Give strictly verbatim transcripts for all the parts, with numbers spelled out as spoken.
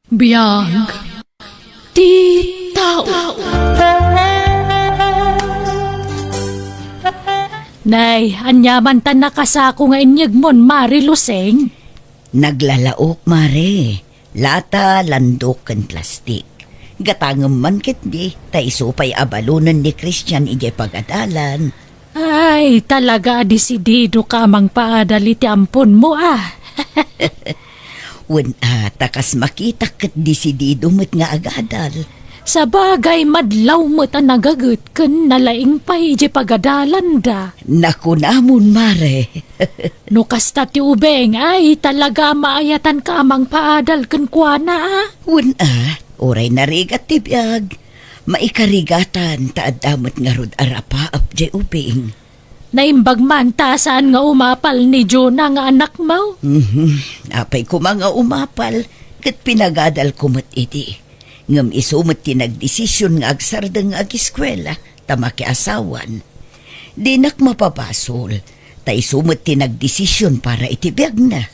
Biag ti tao. Nay, aniaman ta nakasako nga inyegmon, Mare Luseng? Naglalaok, Mare. Lata, landok, ken plastik. Gatangem man ketdi, ta isu pay a balonen ni Christian idiay pagadalan. Ay, talaga a desidido ka a mangpaadal iti amponmo, a. Wen a, ta kas makitak ket desidido met nga agadal. Sabagay, madlaw met a nagaget ken nalaing pay idiay pagadalanda. Nakunamon, Mare. No kasta ti ubing, ay, talaga a maayatanka a mangpaadal kenkuana, a. Wen a, uray narigat ti biag, maikarigatan ta adda met ngarud a rapaap diay ubing. Naimbag man ta saan nga umapal ni Jonah nga anakmo? Mhm. Apay koma nga umapal, ket pinagadalko met idi. Ngem isu met ti nagdesision nga agsardeng nga agiskuela ta makiasawan. Dinak mapabasol, ta isu met ti nagdesision para iti biagna.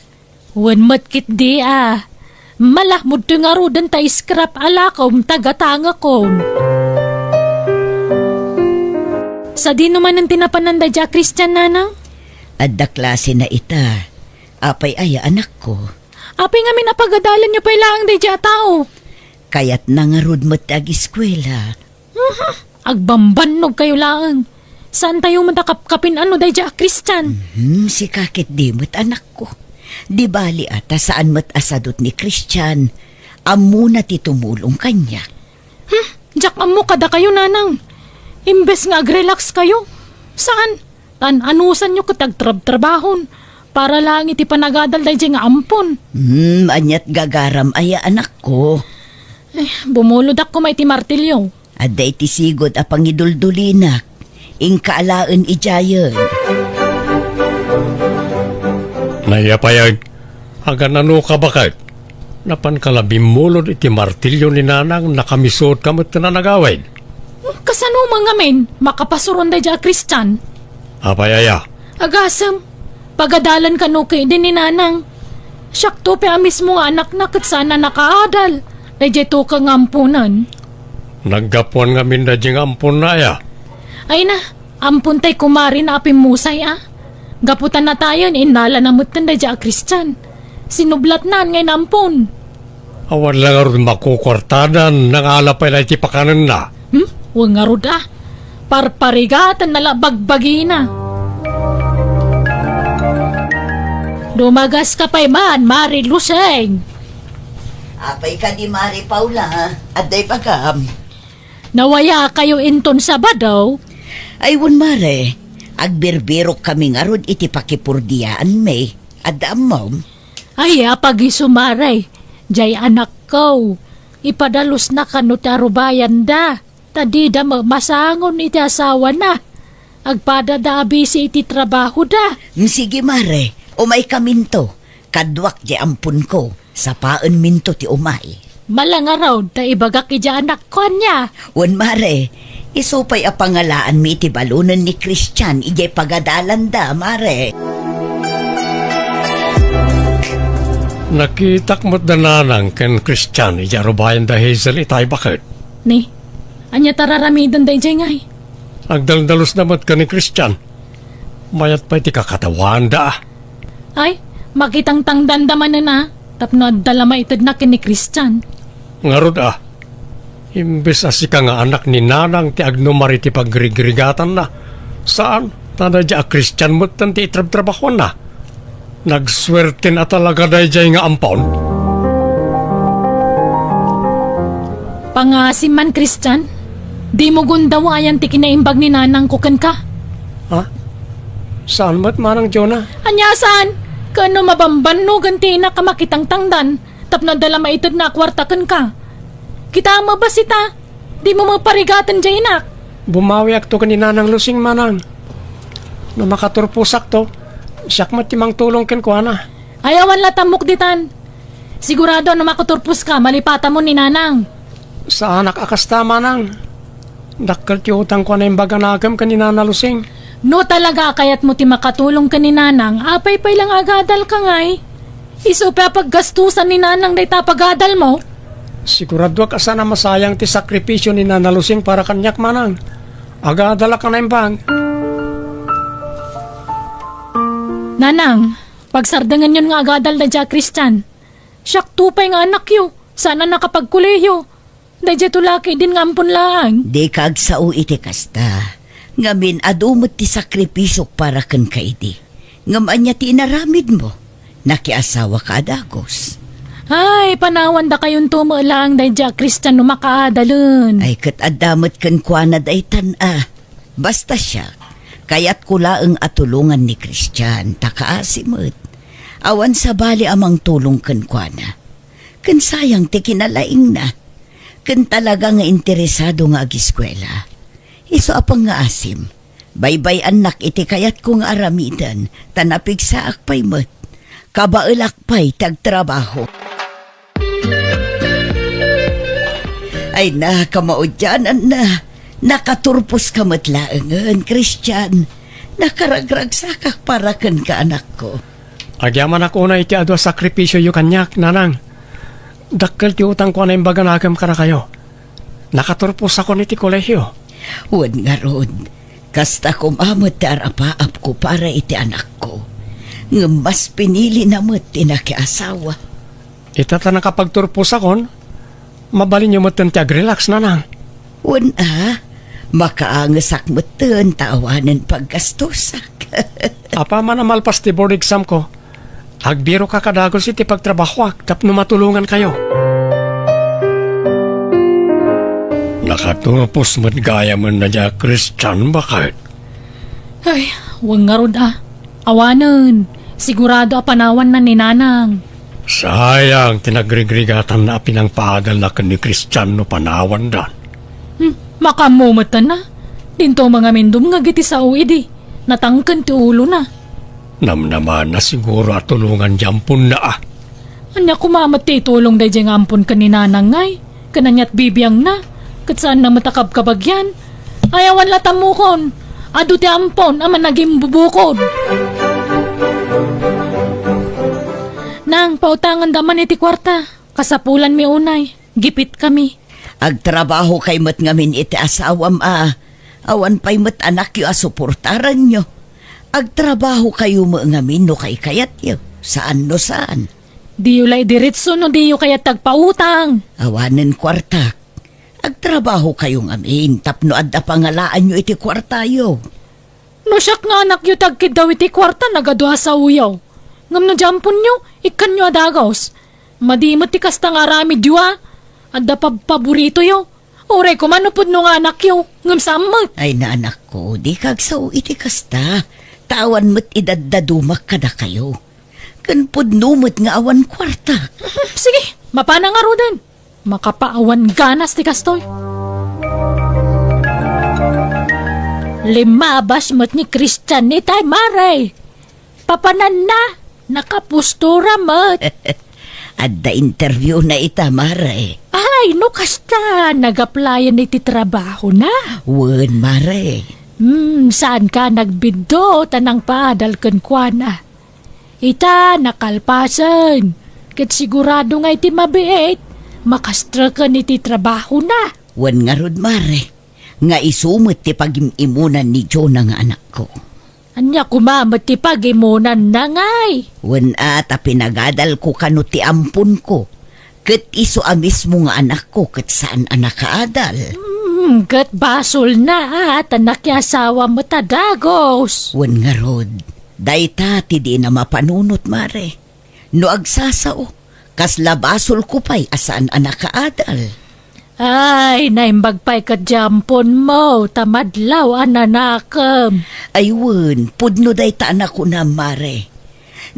Wen met ketdi a. Malahmod ti ngaruden ta scrap a lakom ta gatangakon. Sadino manen ti napanan daydiay a Christian, nanang? Adda klasena ita. Apay aya, anakko? Apay ngamin a pagadalanyo pay laeng daydiay a tao? Kayatna ngarud met ti agiskuela. Mhm. Agbambannog kayo laeng. Saantayo met a kapkapin-ano daydiay a Christian? Mhm, sika ketdi met, anakko. Di bali a ta saan met a sadut ni Christian. Ammona ti tumulong kaniak. Hmm, diak ammo kadakayo, nanang. Imbes nga agrelax kayo, saan? Tan-anusanyo ket agtrabtrabahon para laeng iti panagadal daydiay nga ampon. Hmm, aniat gagaram aya, anakko? Eh, bumulodak koma iti martilyo. Adda iti sigud a pangiduldulinak. Inka alaen idiayen. Nayapayag, aganano ka baket? Napanka la bimmulod iti martilyo ni nanang, nakamisotka met ti nanagawid. Kasano man ngamin makapasuron daydiay a Christian? Apay aya? Agasem, pagadalan kano ketdi ni nanang. Siakto pay a mismo nga anakna ket saan a nakaadal daydiay tukeng nga amponen. Naggapuan ngamin daydiay nga amponna aya? Ay na, ampontay kumare na a pimmusay a. Gapu ta natayen, innalana metten daydiay a Christian. Sinublatnan nga inampon. Awan la ngarud makukuartadan, nangala pay la iti pakanenna. Hmm? Wen ngarud a. Parparigatenna la bagbagina. Dumagaska pay man, Mare Luseng. Apay kadi, Mare Paula, adda ibagam? Nawayakayo inton Sabado? Ay, wen, Mare. Agbirbirokkami ngarud iti pakipurdiaanmi. Adda ammom? Ay, apagiso, Mare. Jay anakko, ipadalusna kano ti arubayanda, ta dida mamasangon iti asawana. Agpadada a bisi iti trabahoda. Mm, sige, Mare. Umaykaminto. Kaduak jay amponko. Sapaenminto ti umay. Malangarud ta ibagak idiay anakko ania. Wen, Mare. Isu pay a pangalaanmi iti balonen ni Christian idiay pagadalanda, Mare. Nakitak met da nanang ken Christian idiay arubayan da Hazel itay baket. Ni, ania ta raramiden daydiay ngay? Agdaldalos da met ken ni Christian. Mayat pay ti kakatawaanda. Ay, makitangtangdanda manen a, tapno adda la maitedna ken ni Christian. Ngarud a, imbes a sika nga anak ni nanang ti agnumar iti pagrigrigatanna, saan, ta daydiay a Christian metten ti itrabtrabahuanna. Nagsuerten a talaga daydiay nga ampon. Pangasim man, Christian, dimo gundawayan ti kinaimbag ni nanangko kenka. Ha? Saan met manang, Jonah? Ania saan? Ken no mabambannogan ti inak a makitangtangdan tapno adda la maitedna a kuarta kenka. Kita a mabasita, dimo maparigaten jay inak. Bumawiakto ken ni Nanang Lusing, manang. No makaturposakto, siak met ti mangtulong kenkuana. Ay, awan la tammok ditan. Sigurado a no makaturposka, malipatamon ni Nanang. Saanak a kasta, manang. Dakkel ti utangko a naimbag a nakem ken ni Nana Lusing. No talaga a kayatmo ti makatulong ken ni Nanang, apay pay la nga agadalka ngay? Isu pay a paggastusan ni Nanang dayta a pagadalmo. Siguradoak a saan a masayang ti sakripisio ni Nana Lusing para kaniak, manang. Agadalak a naimbag. Nanang, pagsardengenyon nga agadal daydiay a Christian. Siakto pay nga anakyo, saan a nakapagkolehiyo. Daydiay to laki idin nga ampon laeng. Dika agsao iti kasta. Ngamin, adu met ti sakripisiok para kenka idi. Ngem ania ti inaramidmo? Nakiasawaka a dagus. Ay, panawandakayonto met laeng daydiay a Christian no makaadalen. Ay, ket adda met kenkuana daytan a. Basta siak, kayatko laeng a tulongan ni Christian, ta kaasi met. Awan sabali a mangtulong kenkuana. Ken sayang ti kinalaingna. Ken talaga nga interesado nga agiskuela. Isu a pangngaasim. Baybay-annak iti kayatko nga aramiden, ta napigsaak pay met. Kabaelak pay ti agtrabaho. Ay na, kamaudiananna. Nakaturposka met laengen, Christian. Nakaragragsakak para kenka, anakko. Agyamanak unay iti adu a sakripisioyo kaniak, nanang. Dakkel ti utangko a naimbag a nakem kadakayo. Nakaturposakon iti kolehio. Wen ngarud, kasta koma met ti arapaapko para iti anakko. Ngem mas pinilina met ti nakiasawa. Ita ta nakapagturposakon, mabalinyo metten ti agrelax, nanang. Wen a, makaangesak metten ta awanen paggastosak. Apaman a malpas ti board exam ko, agbiroka a dagus iti pagtrabahoak tapno matulongankayo. Nakaturpos met gayamen daydiay a Christian, baket. Ay, wen ngarud a. Awanen, sigurado a panawanna ni nanang. Sayang ti nagrigrigatanna a pinangpaadalna ken ni Christian no panawandan. Hmm, makaammo metten a. Dinto mangamindumngeg iti sao idi. Natangken ti ulona. Namnamaanna siguro a tulongan ti amponna a. Ania koma met ti itulong daydiay nga ampon ken ni nanang ngay? Ken aniat bibiangna? Ket saanna met a kabkabagyan? Ay, awan la tammukon. Adu ti ampon a managimbubukod. Nang, pautangenda man iti kuarta. Kasapulanmi unay. Gipitkami. Agtrabahokay met ngamin iti asawam a awan pay met anakyo a suportaranyo. Agtrabahokayo met ngamin no kaykayatyo. Saan no saan. Diyo la idiretso no diyo kayat ti agpautang. Awanen kuartak. Agtrabahokayo ngamin tapno adda pangalaanyo iti kuartayo. No siak nga anakyo ti agkiddaw iti kuarta, nagadu a saoyo. Ngem no diay amponyo, ikkanyo a dagus. Madi met ti kasta nga aramidyo a. Adda pabpaboritoyo. Uray koma no pudno nga anakyo, ngem saan met. Ay, anakko, dika agsao iti kasta. Ta awan met idaddadumak kadakayo. Ken pudno met nga awan kuarta. Sige, mapana ngaruden. Makapaawan ganas ti kastoy. Limmabas met ni Christian itay, mare. Papananna, nakapostura met. Adda interviewna ita, mare. Ay, no kasta, nag-applyan iti trabahona. Wen, mare. Hmm, saanka nagbiddo ta nangpaadal kenkuana? Ita, nakalpasen. Ket sigurado nga iti mabiit, makastreken iti trabahona. Wen ngarud, mare, nga isu met ti pagim-imunan ni Jonah nga anakko. Ania koma met ti pagimunanna ngay? Wen a, ta pinagadalko kano ti amponko. Ket isu a mismo nga anakko ket saan a nakaadal. Hmm, ket basolna a ta nakiasawa met a dagus. Wen ngarud, dayta ti dina mapanunot, mare. No agsasao, kasla basolko pay a saan a nakaadal. Ay, naimbag pay ket diay amponmo, ta madlaw a nanakem. Ay wen, pudno dayta a nakunam, mare.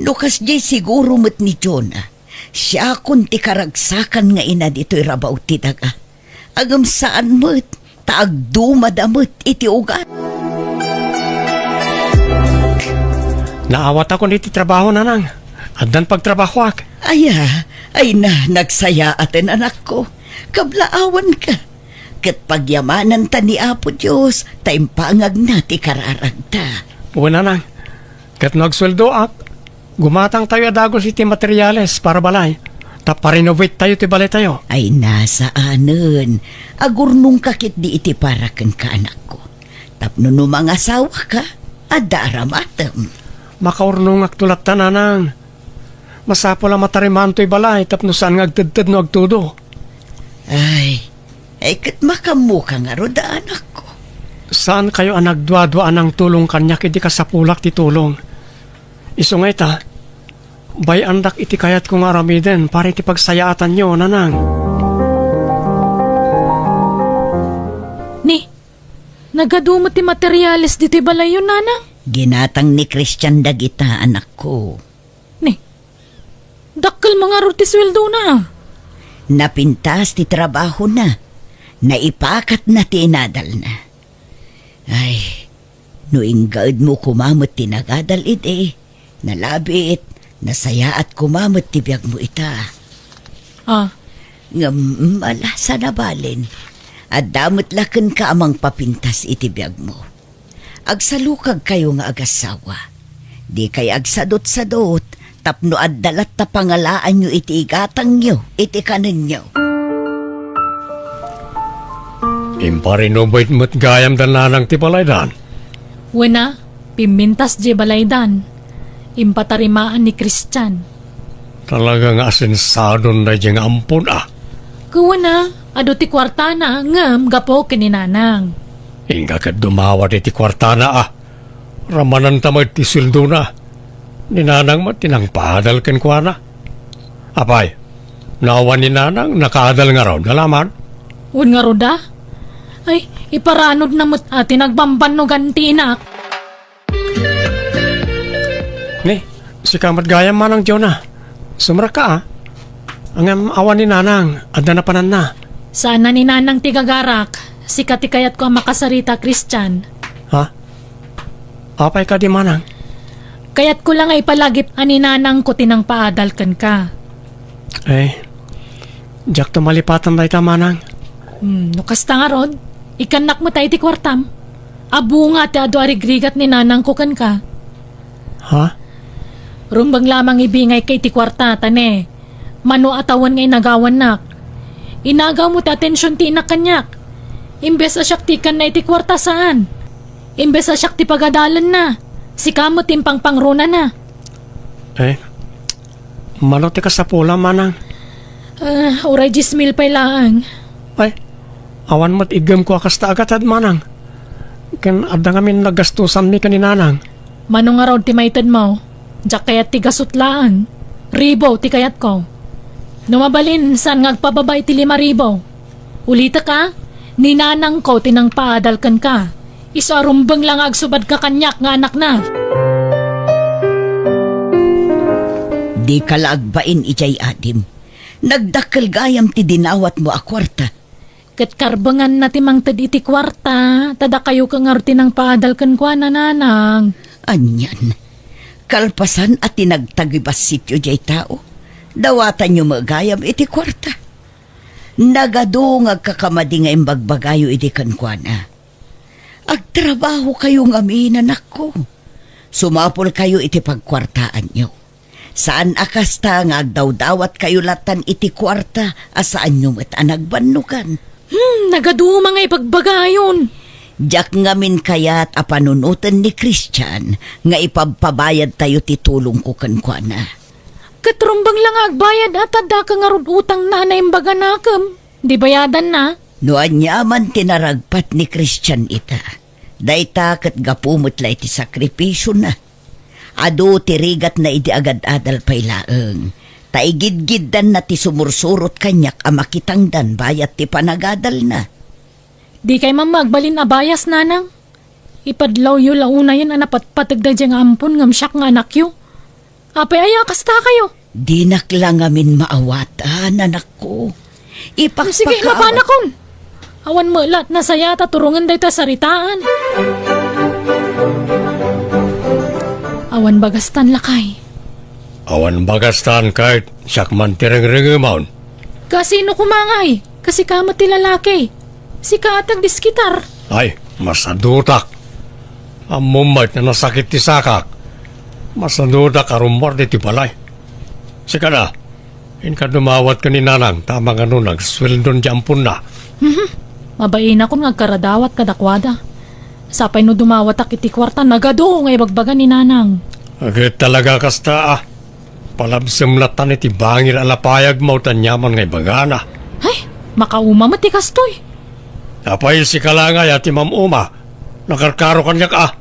No kasdiay siguro met ni Jonah, siakon ti karagsakan nga ina ditoy rabaw ti daga. Ngem saan met, ta agdumada met iti ugat. Naawatakon iti trabaho, nanang. Addan pagtrabahoak. Aya, ay na, nagsayaaten, anakko. Kablaawanka. Ket pagyamananta ni Apo Dios, ta impangagna ti kararagta. Wen, nanang. Ket no agsueldoak, gumatangtayo a dagus iti materiales para balay. Ta parinubuittayo ti balaytayo. Ay, nasaanen. Agurnongka ketdi iti para kenka, anakko. Tapno no mangasawaka, adda aramatem. Makaurnongakto latta, nanang. Masapul a matarimaantoy balay tapno saan nga agtedted no agtudo. Ay, ay, ket makammoka ngarud, anakko. Saankayo a nagduadua a nangtulong kaniak idi kasapulak ti tulong. Isu nga ita, bay-andak iti kayatko nga aramiden para iti pagsayaatanyo, nanang. Ni, nagadu met ti materiales ditoy balayyo, nanang? Ginatang ni Christian dagita, anakko. Ni, dakkel ngarud ti sueldona. Napintas ti trabahona. Naipakatna ti inadalna. Ay, no inggaedmo koma met ti nagadal idi, nalabit, nasayaat koma met ti biagmo ita. Ah. Ngem, ala, saan a balen. Adda met la kenka a mangpapintas iti biagmo. Agsalukagkayo nga agassawa. Dikay agsadutsadut tapno adda latta pangalaanyo iti igatangyo, iti kanenyo. Imparinubuit met gayam da nanang ti balaydan. Wen a, pimmintas diay balaydan. Impatarimaan ni Christian. Talaga nga asensadon daydiay nga ampon a. Ket wen a, adu ti kuartana, ngem gapu ken ni nanang. Inka ket dumawat iti kuartana a. Ramananta met ti sueldona. Ni nanang met ti nangpaadal kenkuana. Apay, no awan ni nanang, nakaadal ngarud, alaman? Wen ngarud a? Ay, iparanudna met a ti nagbambannogan ti inak. Ni, sika met gayam manang Jonah. Sumrekka a. Ngem awan ni nanang, adda napananna. Saan a ni nanang ti gagarak. Sika ti kayatko a makasarita, Christian. Ha? Apay kadi manang? Kayatko la nga ipalagip a ni nanangko ti nangpaadal kenka. Eh, diakto malipatan dayta, manang. Hmm, no kasta ngarud, ikannak met iti kuartam. Adu nga ti adu a rigrigat ni nanangko kenka. Ha? Rumbeng lamang ibingayka iti kuarta, ta ne, mano a tawen nga inagawannak. Inagawmo ti atension ti inak kaniak. Imbes a siak ti ikanna iti kuarta, saan. Imbes a siak ti pagadalenna, sika met ti impangpangronana. Eh, mano ti kasapula, manang? Ah, uray dies mil pay laeng. Ay, awan met iggemko a kasta a gatad, manang. Ken adda ngamin nagastosanmi ken ni nanang. Mano ngarud ti maitedmo? Diak kayat ti gasut laeng. Ribu ti kayatko. No mabalin, saan nga agpababa iti lima ribu? Ulitek a, ni nanangko ti nangpaadal kenka. Isu a rumbeng la nga agsubadka kaniak nga anakna. Dika la agbain idiay adim. Nagdakkel gayam ti dinawatmo a kuarta. Ket karbenganna ti mangted iti kuarta, ta dakayo ket ngarud ti nangpaadal kenkuana, nanang. Anian, kalpasan a ti nagtagibassityo diay tao, dawatanyo met gayam iti kuarta. Nagadu nga agkakamadi nga imbagbagayo idi kenkuana. Agtrabahokayo ngamin, anakko. Sumapulkayo iti pagkuartaanyo. Saan a kasta nga agdawdawatkayo latan iti kuarta a saanyo met a nagbannogan. Hmm, nagaduma nga ibagbagayon. Diak ngamin kayat a panunoten ni Christian nga ipabpabayadtayo ti tulongko kenkuana. Ket rumbeng la nga agbayad a ta addaka ngarud utangna a naimbaganakem. Di bayadanna. No aniaman ti naragpat ni Christian ita, dayta ket gapu met la iti sakripisiona. Adu ti rigatna idi agad-adal pay laeng, ta igidgiddanna ti sumursurot kaniak a makitangdan bayat ti panagadalna. Dikay man agbalin a bayas, nanang. Ipadlawyo la unayen a napatpateg daydiay nga ampon ngem siak nga anakyo. Apay aya a kastakayo? Dinak la ngamin maawatan, anakko. Ipakpakaawat. Sige, mapanakon. Awan met la nasayaat a turongen dayta saritaan. Awan bagastan, lakay. Awan bagastan, ket siak man ti rengrengemon. Kasino koma ngay? Kasika met ti lalaki. Sika a ti agdiskitar. Ay, masadutak. Ammom met a nasakit ti sakak. Masadutak a rummuar ditoy balay. Sika da, Inka dumawat ken ni Nanang, ta mangano nagsueldon ti amponna. Mhm. Mabainakon nga agkaradawat kadakuada. Sapay no dumawatak iti kuarta, nagadu nga ibagbaga ni Nanang. Agay talaga kasta, ah. Palabsem latta iti bangir a lapayagmo ta aniaman nga ibagana. Ay, makauma met ti kastoy. Apay, sika la ngay a ti mam-uma, nakarkaro kaniak, ah.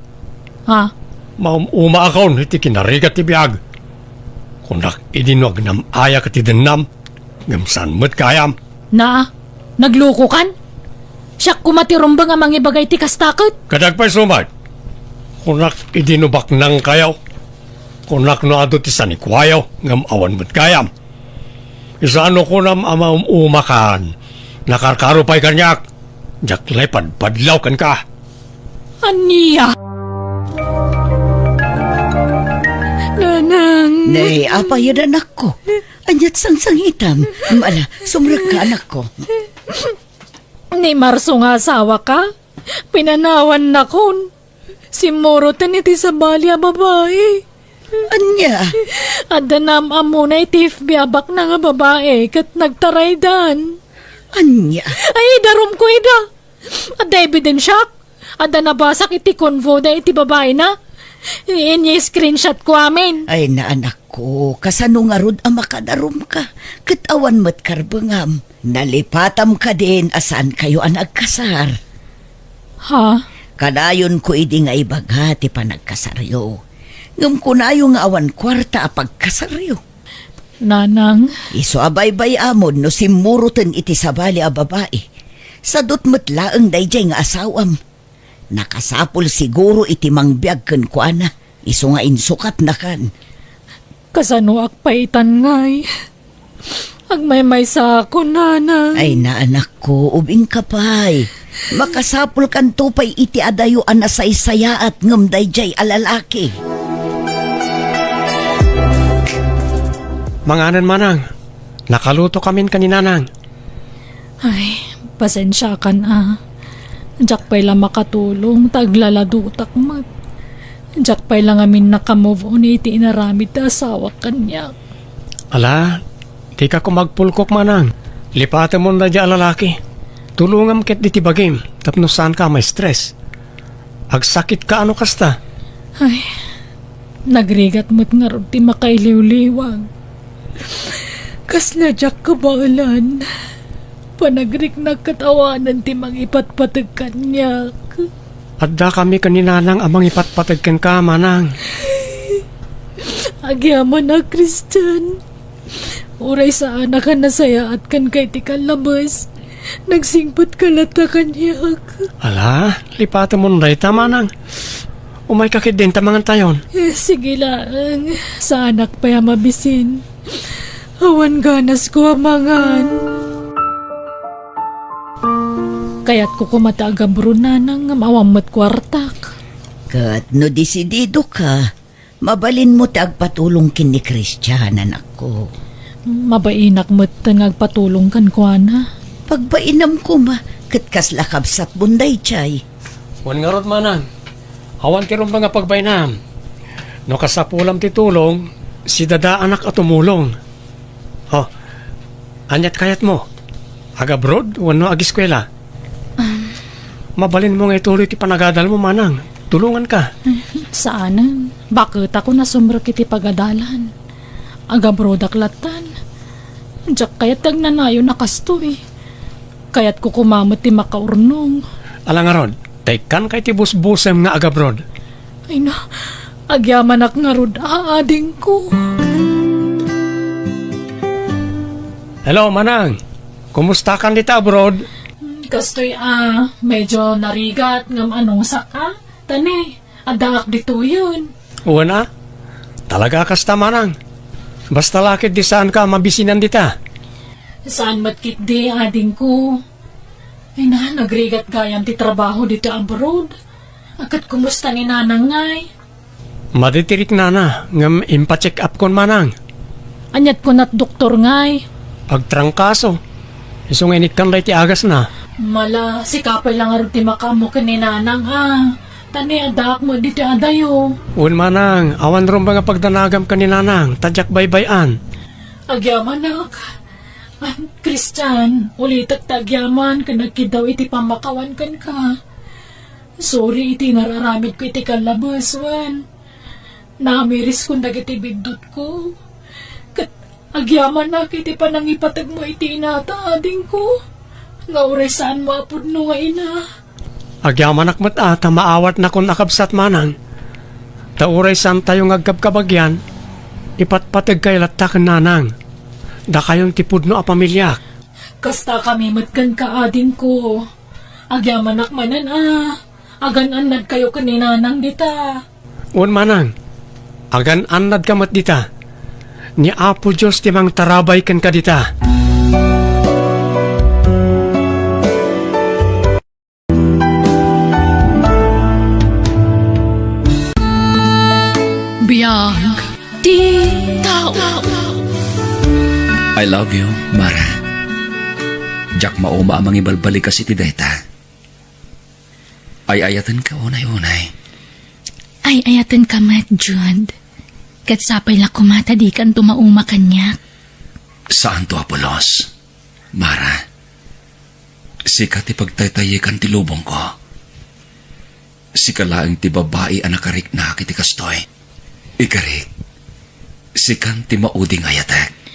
Ha? Maum-umaakon iti kinarigat ti biag. Kunak idi no agnam-ayak ti dennam, ngem saan met gayam. Na, naglukokan? Siak koma ti rumbeng a mangibaga iti kasta ket? Kadaak pay sumat. Kunak idi no baknangkayo. Kunak no adu ti sanikuayo, ngem awan met gayam. Isano kunam a maum-umakan? Nakarkaro pay kaniak. Diak lay padpadlaw kenka. Ania? Nanang. Nay, apay, anakko? Aniat sangsangitam? Ala, sumrekka, anakko. Ni Marso nga asawaka, pinanawannakon. Simmuroten iti sabali a babai. Ania? Adda naam-ammona iti F B a baknang a babai ket nagtaraydan. Ania? Ay, idarumko ida. Adda ebidensiak. Adda nabasak iti convo da iti babaina. Ini-screenshotko amin. Ay, naanakko, kasano ngarud a makadarumka? Ket awan met karbengam. Nalipatam kadin a saankayo a nagkasar? Ha? Kadayonko idi nga ibaga ti panagkasaryo. Ngem kunayo nga awan kuarta a pagkasaryo. Nanang. Isu a baybay-amon no simmuroten iti sabali a babai. Sadut met laeng daydiay nga asawam. Nakasapul siguro iti mangbiag kenkuana, isu nga insukatnakan. Kasanoak pay itan ngay? Agmaymaysaakon, Nanang. Ay, naanakko, ubingka pay. Makasapulkanto pay iti adayo a nasaysayaat ngem daydiay a lalaki. Manganen, Manang. Nakalutokamin ken ni Nanang. Ay, pasensiakan a. Diak pay la makatulong ta aglaladutak met. Diak pay la ngamin naka-move on iti inaramid ti asawak kaniak. Ala, dika koma agpulkok, Manang. Lipatemon daydiay a lalaki. Tulongam ketdi ti bagim tapno saanka a ma-stress. Agsakitka a no kasta. Ay, nagrigat met ngarud ti makailiwliwag. Kasla diak kabaelan. Panagriknak ket awanen ti mangipatpateg kaniak. Addakami ken ni Nanang a mangipatpateg kenka, Manang. Agyamanak, Christian. Uray saanak a nasayaat kenka iti kallabes, nagsingpetka latta kaniak. Ala, lipatemon dayta, Manang. Umayka ketdin ta mangantayon. Eh, sige laeng. Saanak pay a mabisin. Awan ganasko a mangan. Kayatko koma ti agabroad, Nanang, ngem awan met kuartak. Ket no desididoka, mabalinmo ti agpatulong ken ni Christian, anakko. Mabainak metten nga agpatulong kenkuana. Pagbainam koma, ket kasla kabsatmon daydiay. Wen ngarud, Manang. Awan ti rumbeng a pagbainam. No kasapulam ti tulong, sidadaanak a tumulong. Oh, aniat kayatmo? Agabroad wenno ageskuela? Um. Mabalinmo nga ituloy ti panagadalmo, Manang. Tulonganka. Saanen. Baketakon a sumrek iti pagadalan. Agabroadak lattan. Diak kayat ti agnanayon a kastoy. Kayatko koma met ti makaurnong. Ala ngarud, ta ikkanka iti busbusem nga agabroad. Ay na, agyamanak ngarud a adingko. Hello, Manang. Kumustakan dita abroad? Kastoy a, medyo narigat ngem anongsak a. Tani, addaak ditoyen. Wen a, talaga kasta, Manang. Basta la ketdi saanka a mabisinan dita. Saan met ketdi, adingko. Ay na, nagrigat gayam ti trabaho dita abroad. A ket kumusta ni Nanang ngay? Madi ti riknana, ngem impacheck-upkon, Manang. Aniat kunat doktor ngay? Agtrangkaso. Isu nga inikkan dayta ti agasna. Mala, sika pay la ngarud ti makaammo ken ni Nanang a. Tani, addaak met dita adayo. Wen, Manang, awan rumbeng a pagdanagam ken ni Nanang, ta diak baybay-an. Agyamanak. Ah, Christian, ulitek ta agyaman ken agkiddaw iti pammakawan kenka. Sorry iti nararamidko iti kallabes wen naamiriskon dagiti biddutko. Ket agyamanak iti panangipategmo iti inata adingko, nga uray saanmo a pudno nga ina. Agyamanak met a ta maawatnakon a kabsat manang. Ta uray saantayo nga agkabkabagian, ipatpategkayo latta ken nanang. Dakayon ti pudno a pamiliak. Kasta kami met kenka, adingko. Agyamanak manen a agan-annadkayo ken ni nanang dita. Wen manang, agan-annadka met dita. Ni Apo Dios ti mangtarabay kenka dita. Biag ti tao. I love you, Mara. Diak mauma a mangibalbalikas iti dayta. Ay-ayatenka unay-unay. Ay-ayatenka met, Jude. Ket sapay la koma ta dikanto mauma kaniak. Saanto a pulos, Mara. Sika ti pagtaytayekan ti lubongko. Sika laeng ti babai a nakariknak iti kastoy. Ikarik, sikan ti maudi nga ayatek.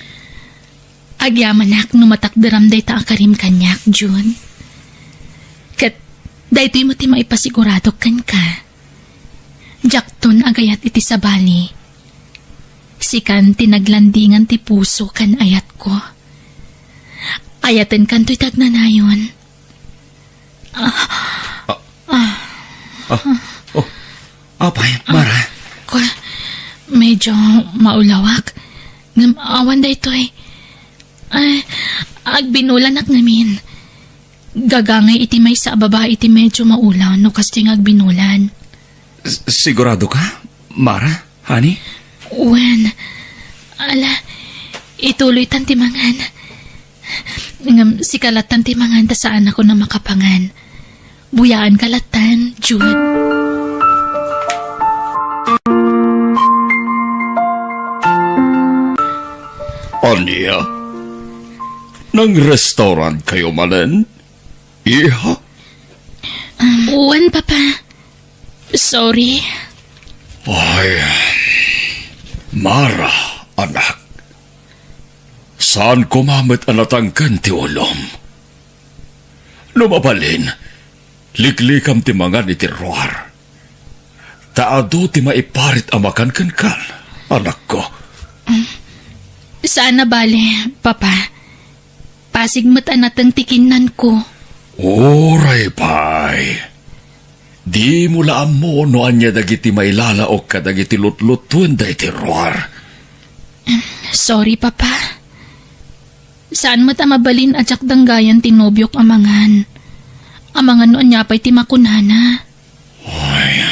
Agyamanak no matakderam dayta a karim kaniak, June. Ket daytoy met ti maipasiguradok kenka. Diakton agayat iti sabali. Sikan ti naglandingan ti puso ken ayatko. Ayatenkanto iti agnanayon. Ah, ah, oh, apay, Mara? Ko, medyo maulawak. Ngem awan daytoy. Ay, agbinulanak ngamin. Gagangay iti maysa a babai ti medyo maulaw no kastoy nga agbinulan. S-, sigurado ka, Mara? Honey? Wen, ala, ituloytan ti mangan. Ngem sika lattan ti mangan ta saanakon a makapangan. Buyaanka lattan, Jude. Ania? Nang-restaurant kayo manen? Iha? Um, wen, Papa. Sorry. Ay, Mara, anak. Saan koma met a natangken ti ulom? No mabalin, liklikam ti mangan iti ruar. Ta adu ti maiparit a makan kenka, anakko. Saan a bale, Papa. Pasig met a nateng ti kinnanko. Uray pay. Dimo la ammo no ania dagiti mailalaok kadagiti lutlutuen daytoy ruar. Sorry, Papa. Saan met a mabalin a diak danggayan ti nobiok a mangan. Amangan no ania pay ti makunana. Ay.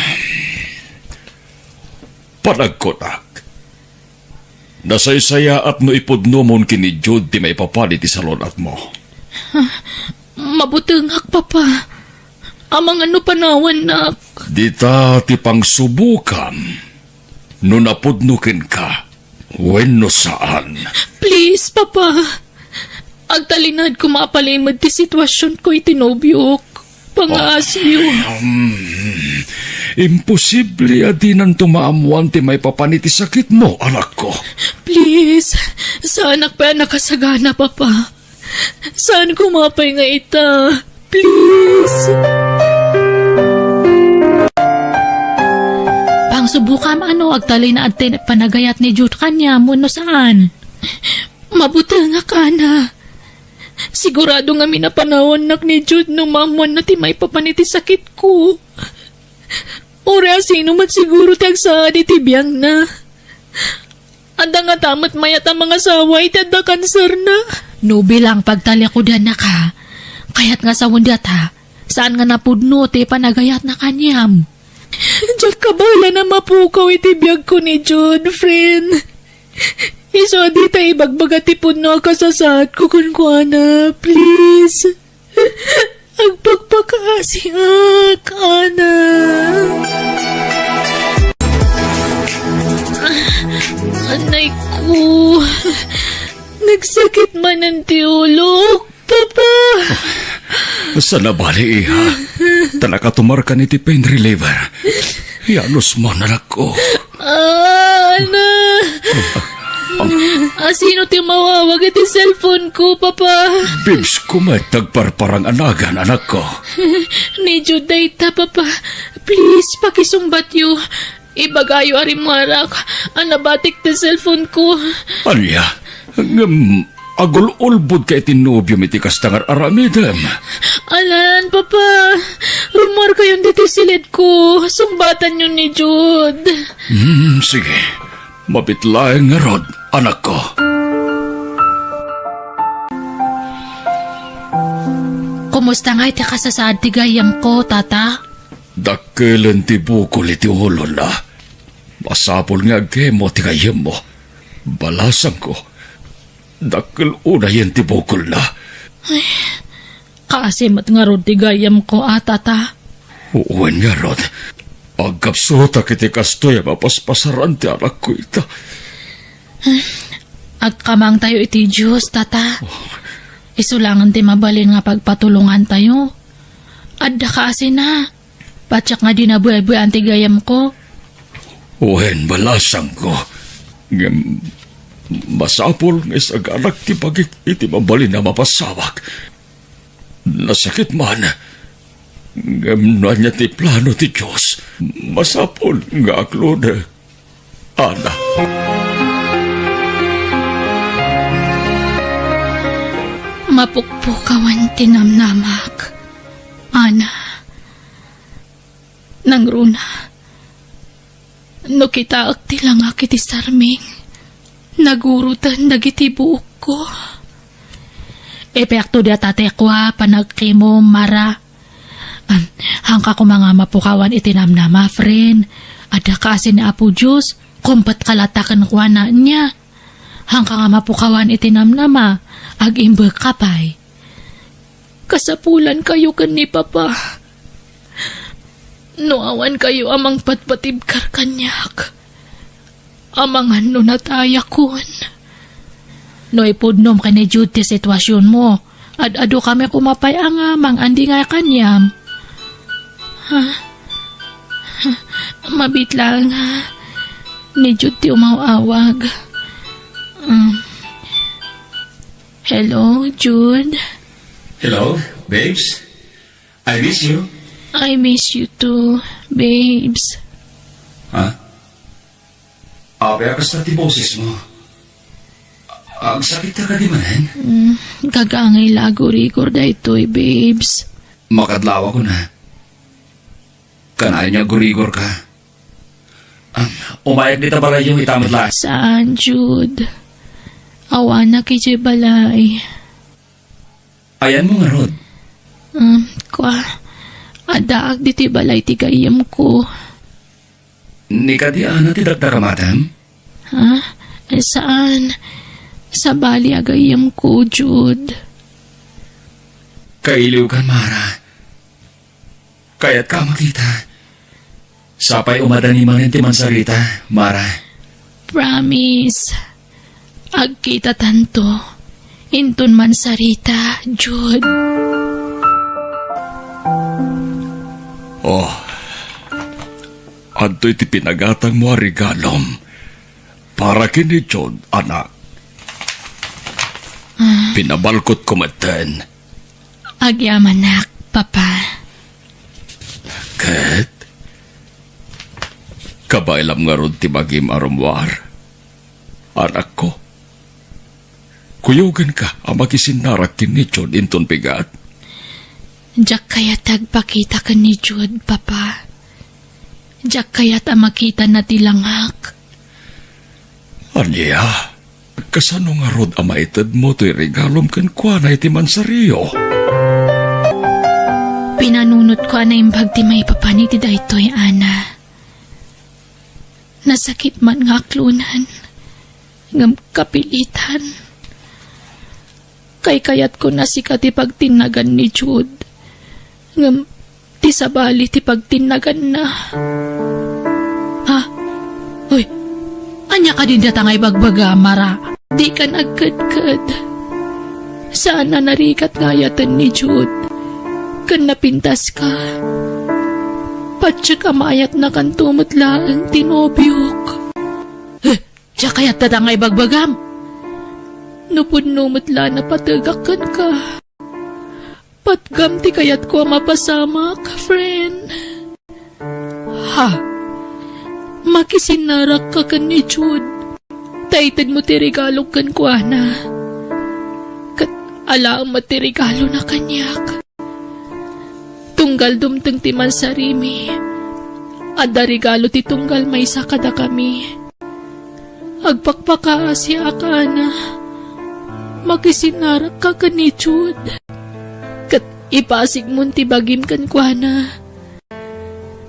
Panagkunak. Nasaysayaat no ipudnomon ken ni Jude ti maipapan iti salun-atmo. Mabutengak, Papa. Amangan no panawannak. Dita ti pangsubokam no napudno kenka wenno saan. Please, Papa. Agtalinaedko maipalimed ti situasionko iti nobiok. Pangaasiyo. Ah, hmm. Imposible a dinanto maammoan ti maipapan iti sakitmo, anakko. Please, saanak pay a nakasagana, Papa. Saan koma pay nga ita? Please. Pangsubokam no agtalinaed ti panagayat ni Jude kaniam wenno saan. Mabutengak, Ana. Sigurado ngamin a panawannak ni Jude no maammoanna ti maipapan iti sakitko. Uray a sino met siguro ti agsaad iti biangna. Adda ngata met mayat a mangasawa iti adda kanserna. No bilang pagtalikudannak, kayat nga sawen dayta, saan nga napudno ti panagayatna kaniam. Diak kabaelan a mapukaw iti biagko ni Jude, friend. Isu a dita ibagbaga ti pudno a kasasaadko kenkuana, please. Agpakpakaasiak, Ana. Anay ko. Nagsakit manen ti ulok, Papa. Saan a bali, iha. Ta nakatumarkan iti pain reliever. Ianusmo, anakko. Ah, ana. Asino ti umawawag iti cellphone ko, Papa? Bibs ko met ti agparparang a nagan, anakko. Ni Jude dayta, Papa. Please, pakisungbatyo. Ibagayo a rimmuarak a nabatik ti cellphone ko. Ania? Ngem agul-ulbodka iti nobiom iti kasta nga ar-aramidem? Alan, Papa. Rummuarkayon ditoy siled ko. Sungbatanyo ni Jude. Hmm, sige. Mabiit laeng ngarud, anakko. Kumusta ngay ti kasasaad ti gayyemko, Tata? Dakkelen ti bukol iti ulona. Masapul nga agkemo ti gayyemmo. Balasangko, dakkel unayen ti bukolna. Ay, kaasi met ngarud ti gayyemko, a, Tata. Wen ngarud, agkapsutak iti kastoy a mapaspasaran ti anakko ita. Agkamangtayo iti Dios, Tata. Isu laengen ti mabalin nga pagpatulongantayo. Adda kaasina. Patiek nga di nabuebuean ti gayyemko. Wen, balasangko. Ngem masapul nga isaganak ti bagik iti mabalin a mapasawak. Nasakit man. Ngem no ania ti plano ti Dios, masapul nga akludek. Ana. Mapukpukawan ti namnamak. Ana. Nangruna, no kitaek ti langak iti sarming, naguroten dagiti buokko. Epekto dayta ti kua, panagkemo, Mara. Am, hangka koma nga mapukawan iti namnama, friend. Adda kaasi ni Apo Dios, kumpet ka latta kenkuana, ania? Hangka nga mapukawan iti namnama, agimbegka pay. Kasapulankayo ken ni Papa. No awankayo a mangpatpatibkar kaniak, amangan no natayakon. No ipudnom ken ni Jude ti situasionmo, ad-adu kami koma pay a nga mangandingay kaniam. Ha? Mabiit laeng nga ni Jude ti umaw-awag. Um, hello, Jude? Hello, babes? I miss you. I miss you too, babes. Ha? Apay a kasta ti bosesmo? Agsakitka kadi manen? Mm, gagangay la agurigor daytoy, babes. Makadlawakon a. Kanayon nga agurigorka. Am, umayak dita balayyo, ita met laeng. Saan, Jude? Awanak idiay balay. Ayanmo ngarud? Um, kua, addaak ditoy balay ti gayyemko. Ni kadi Ana ti dakdakamatem? Ha? Eh, saan? Sabali a gayyemko, Jude. Kailiwkan, Mara. Kayatka a makita. Sapay umadani manen ti mansarita, Mara. Promise. Agkitatanto. Inton mansarita, Jude. Oh. Adtoy ti pinagatangmo a regalom. Para ken ni Jude, anak. Ah. Pinabalkotko metten. Agyamanak, Papa. Ket? Kabaelam ngarud ti bagim a rummuar, anakko? Kuyogenka a makisinnarak ken ni Jude inton bigat? Diak kayat ti agpakita ken ni Jude, Papa. Diak kayat a makitana ti langak. Ania? Kasano ngarud a maitedmo toy regalom kenkuana iti mansario? Pinanunotko a naimbag ti maipapan iti daytoy, Ana. Nasakit man nga aklonan, ngem kapilitan. Kaykayatko a sika ti pagtinnagan ni Jude. Ngem ti sabali ti pagtinnaganna. Ha? Uy, ania kadi dayta nga ibagbaga, Mara? Dikan agkedked. Saan a narigat nga ayaten ni Jude. Ken napintaska. Patiek a maayatnakanto met laeng ti nobiok. Eh, diak kayat dayta nga ibagbagam. No pudno met la a napategak kenka. Patgam ti kayatko a mapasamak, friend. Ha? Makisinnarakka ken ni Jude. Ta itedmo ti regalok kenkuana. Ket alaem met ti regalona kaniak. Tunggal dumteng ti mansarimi, adda regalo ti tunggal maysa kadakami. Agpakpakaasiak, Ana. Makisinnarakka ken ni Jude. Ket ipasigmon ti bagim kenkuana.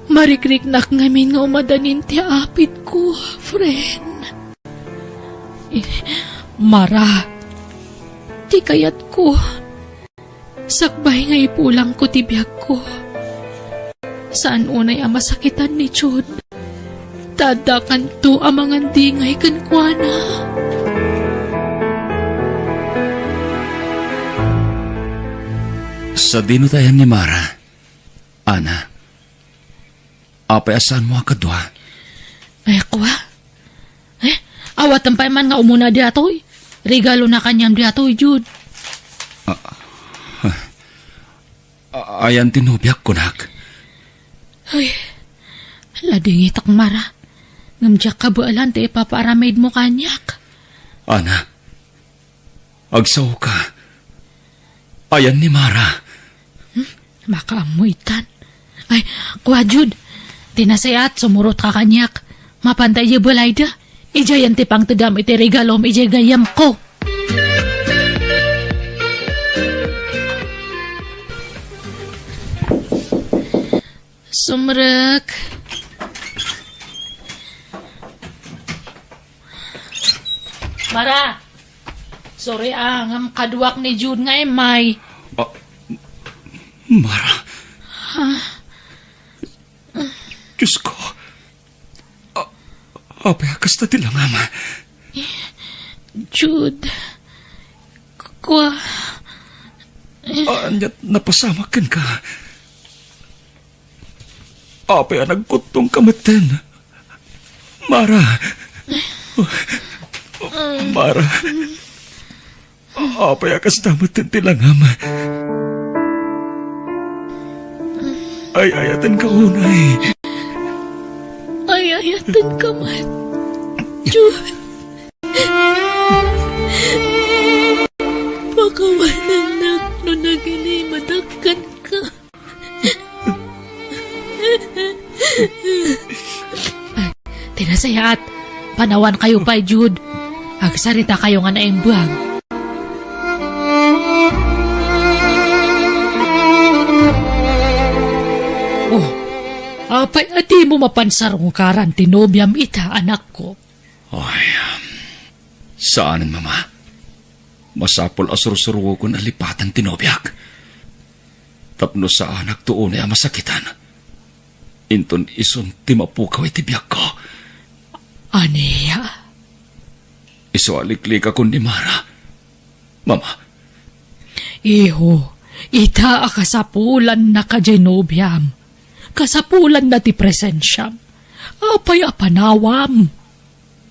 Marikriknak ngamin nga umadanin ti apitko, friend. Eh, Mara, ti kayatko, sakbay nga ipulangko ti biagko. Saan unay a masakitan ni Jude. Ta addakanto a mangandingay kenkuana. Sadino ti ayan ni Mara? Ana, apay a saanmo a kadua? Ay, kua? Eh, awaten pay man nga umuna daytoy. Regalona kaniam daytoy, Jude. Ah, ah, ah, ayan ti nobiak, kunak. Ay, ladingitak, Mara. Ngem diak kabaelan ti ipapaaramidmo kaniak. Ana, agsaoka. Ayan ni Mara. Hmm? Makaammo itan. Ay, kua, Jude. Ti nasayaat, sumurotka kaniak. Mapanta idiay balayda. Idiayen ti pangtedam iti regalom idiay gayyemko. Sumrek. Mara, sorry a, ngem kaduak ni Jude nga immay. Ah, Mara. Diyos ko. Ah, apay a kasta ti langam? Jude. Kua. Ania ti napasamak kenka? Apay a nagkuttongka metten? Mara. Mara. Apay a kasta metten ti langam? Ay-ayatenka unay. Ay-ayatenka met. Jude. Pakawanennak no nagilimedak kenka. Ay, ti nasayaat, panawankayo pay, Jude. Agsaritakayo nga naimbag. Oh, apay a dimo mapan sarungkaran ti nobiam ita, anakko? Ay, saanen, Mama. Masapul a sursuruogen a lipatan ti nobiak. Tapno saanakto unay a masakitan. Inton isun ti mapukaw iti biagko. Ania? Isu a liklikakon ni Mara. Mama. Iho, ita a kasapulanna kadiay nobiam. Kasapulanna ti presensiam. Apay a panawam?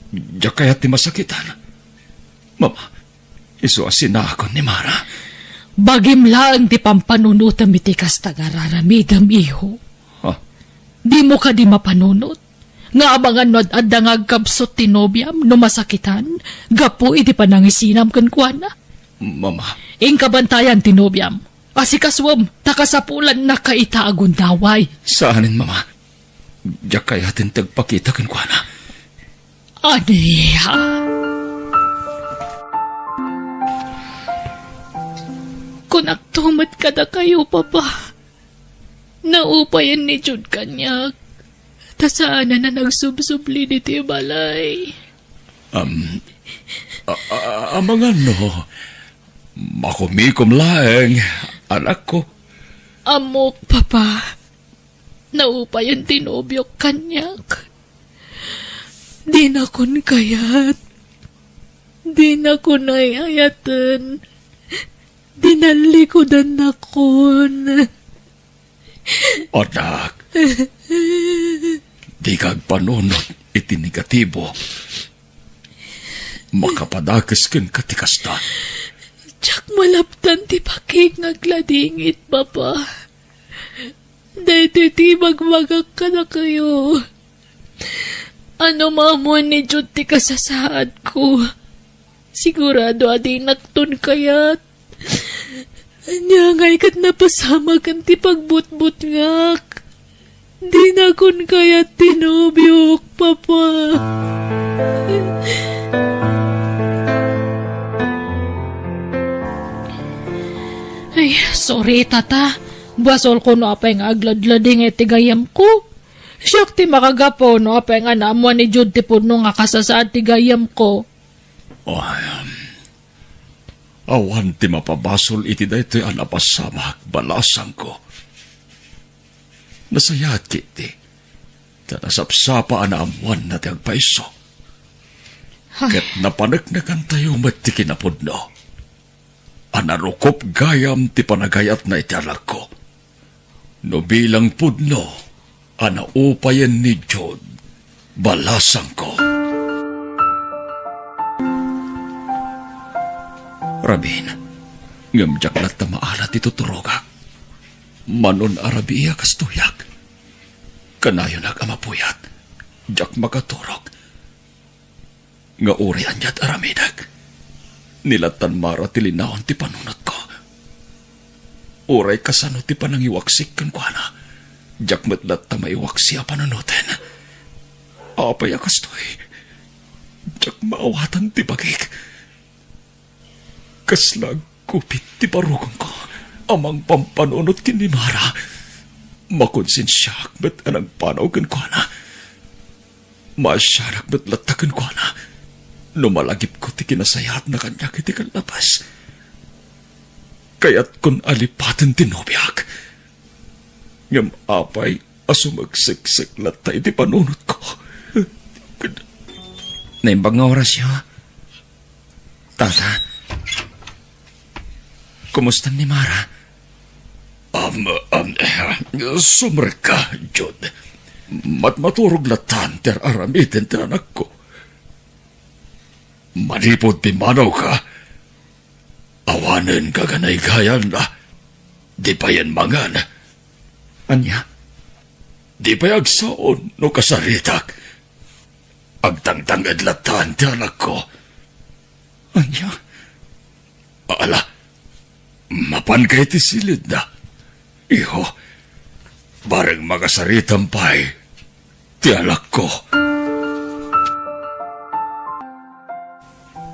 Diak kayat ti masakitan. Mama, isu a sinaakon ni Mara. Bagim laeng ti pampanunotem iti kasta nga ar-aramidem, iho. Ha? Dimo kadi mapanunot nga amangan no ad-adda nga agkabsut ti nobiam no masakitan gapu iti panangisinam kenkuana? Mama. Inka bantayan ti nobiam. Asikasuem, ta kasapulannaka ita a gundaway. Saanen, Mama. Diak kayaten ti agpakita kenkuana. Ania? Kunakto met kadakayo, Papa. Naupayen ni Jude kaniak, ta saanen a nagsubsubli ditoy balay. Am, a, a, amangan no makumikom laeng, anakko. Ammok, Papa. Naupayen ti nobiok kaniak. Dinakon kayat. Dinakon ay-ayaten. Dinallikudannakon. Anak, dika agpanunot iti negatibo. Makapadakes kenka ti kasta. Diak malaptan ti pakik nga agladingit, Papa. Daytoy ti ibagbagak kadakayo. Ano maammoan ni Jude ti kasasaadko? Sigurado a dinakton kayat. Ania ngay ket napasamaken ti pagbutbutngak. Dinakon kayat ti nobiok, Papa. Ay, sorry, Tata. Basolko no apay nga agladladingit ti gayyemko. Siak ti makagapu no apay nga naammoan ni Jude ti pudno nga kasasaad ti gayyemko. Ay, awan ti mapabasol iti daytoy a napasamak, balasangko. Nasayaat ketdi, ta nasapsapa a naammoanna ti agpayso. Ay. Ket napaneknekantayo met ti kinapudno a narukop gayam ti panagayatna iti alakko. No bilang pudno a naupayen ni Jude, balasangko. Rabin, ngem diak latta maala ti tuturogak. Manon a rabii a kastoyak, kanayonak a mapuyat, diak makaturog. Nga uray aniat aramidek, ni lattan Mara ti linaon ti panunotko. Uray kasano ti panangiwaksik kenkuana, diak met latta maiwaksi a panunoten. Apay a kastoy? Diak maawatan ti bagik. Kasla agkupit ti barukongko a mangpampanunot ken ni Mara. Makonsensiaak met a nagpanaw kenkuana. Maasianak met latta kenkuana no malagipko ti kinasayaatna kaniak iti kallabas. Kayatkon a lipaten ti nobiak. Ngem apay a sumagseksek latta iti panunotko? Naimbag nga orasyo, Tata. Kumusta ni Mara? Am, am, sumrekka, Jude. Matmaturog lattan ti ar-aramiden ti anakko. Manipud pimmanawka, awanen gaganaygayalna, di payen mangan. Ania? Di pay agsaon no kasaritak. Agtangtanged lattan ti anakko. Ania? Ala, mapanka iti silidna. Iho, bareng makasaritam pay ti anakko.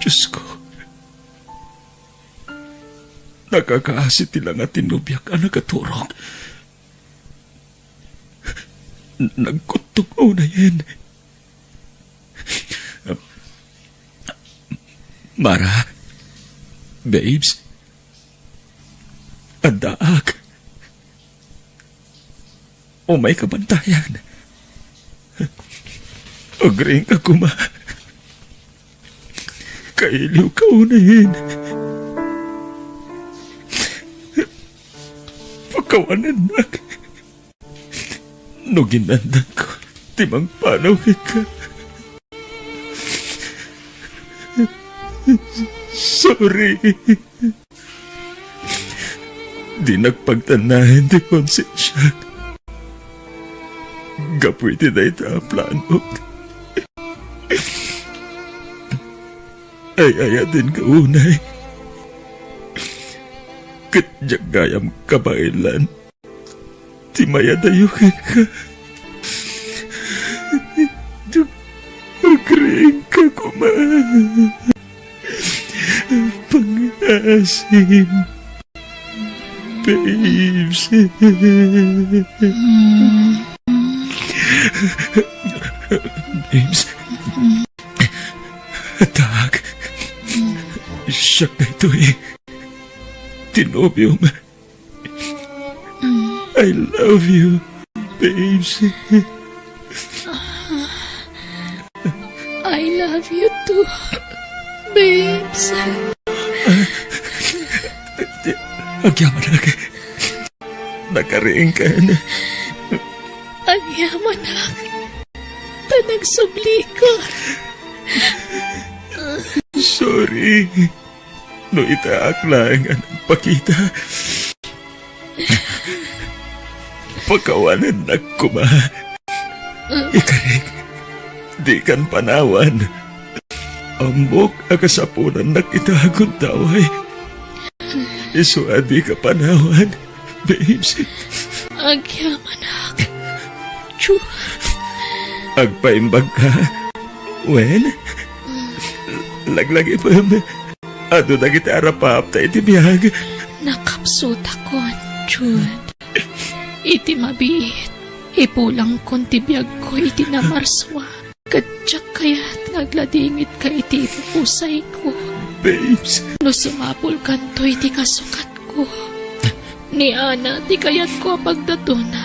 Diosko, nakakaasi ti langa ti nobiak a nakaturog. Nagkuttog unayen. Mara, babes, addaak. Umayka bantayan. Agriingka koma. Kailiwka unayen. Pakawanennak. No ginandanko ti mangpanaw kenka. Sorry. Dinak pagtannaen ti konsensiak gapu iti dayta a planok. Ay-ayatenka unay. Ket diak gayam kabaelan ti mayadayo kenka. Agriingka koma. Pangaasim, babes. Babes. Addaak. Siak daytoy. Ti nobiom. I love you, babes. I love you too. Babes. Agyamanak. Nakariingkan. Agyamanak. Ta nagsubli ka. Sorry. No itaak laeng a nagpakita. Pakawanennak koma. Ikarik, dikan panawan. Ammok a kasapulannak ita a gundaway. Isu a dika panawan, babes. Agyamanak. Juan. Agpaimbag ka, wen? Laglagipem. Adu dagiti arapapta iti biag. Nakapsutakon, Jude. Iti mabiit, ipulangkon ti biagko iti namarsua. Ket diak kayat nga agladingit ka iti ipupusayko. Babes. No sumapulkanto iti kasungatko, ni Ana ti kayatko a pagdatona.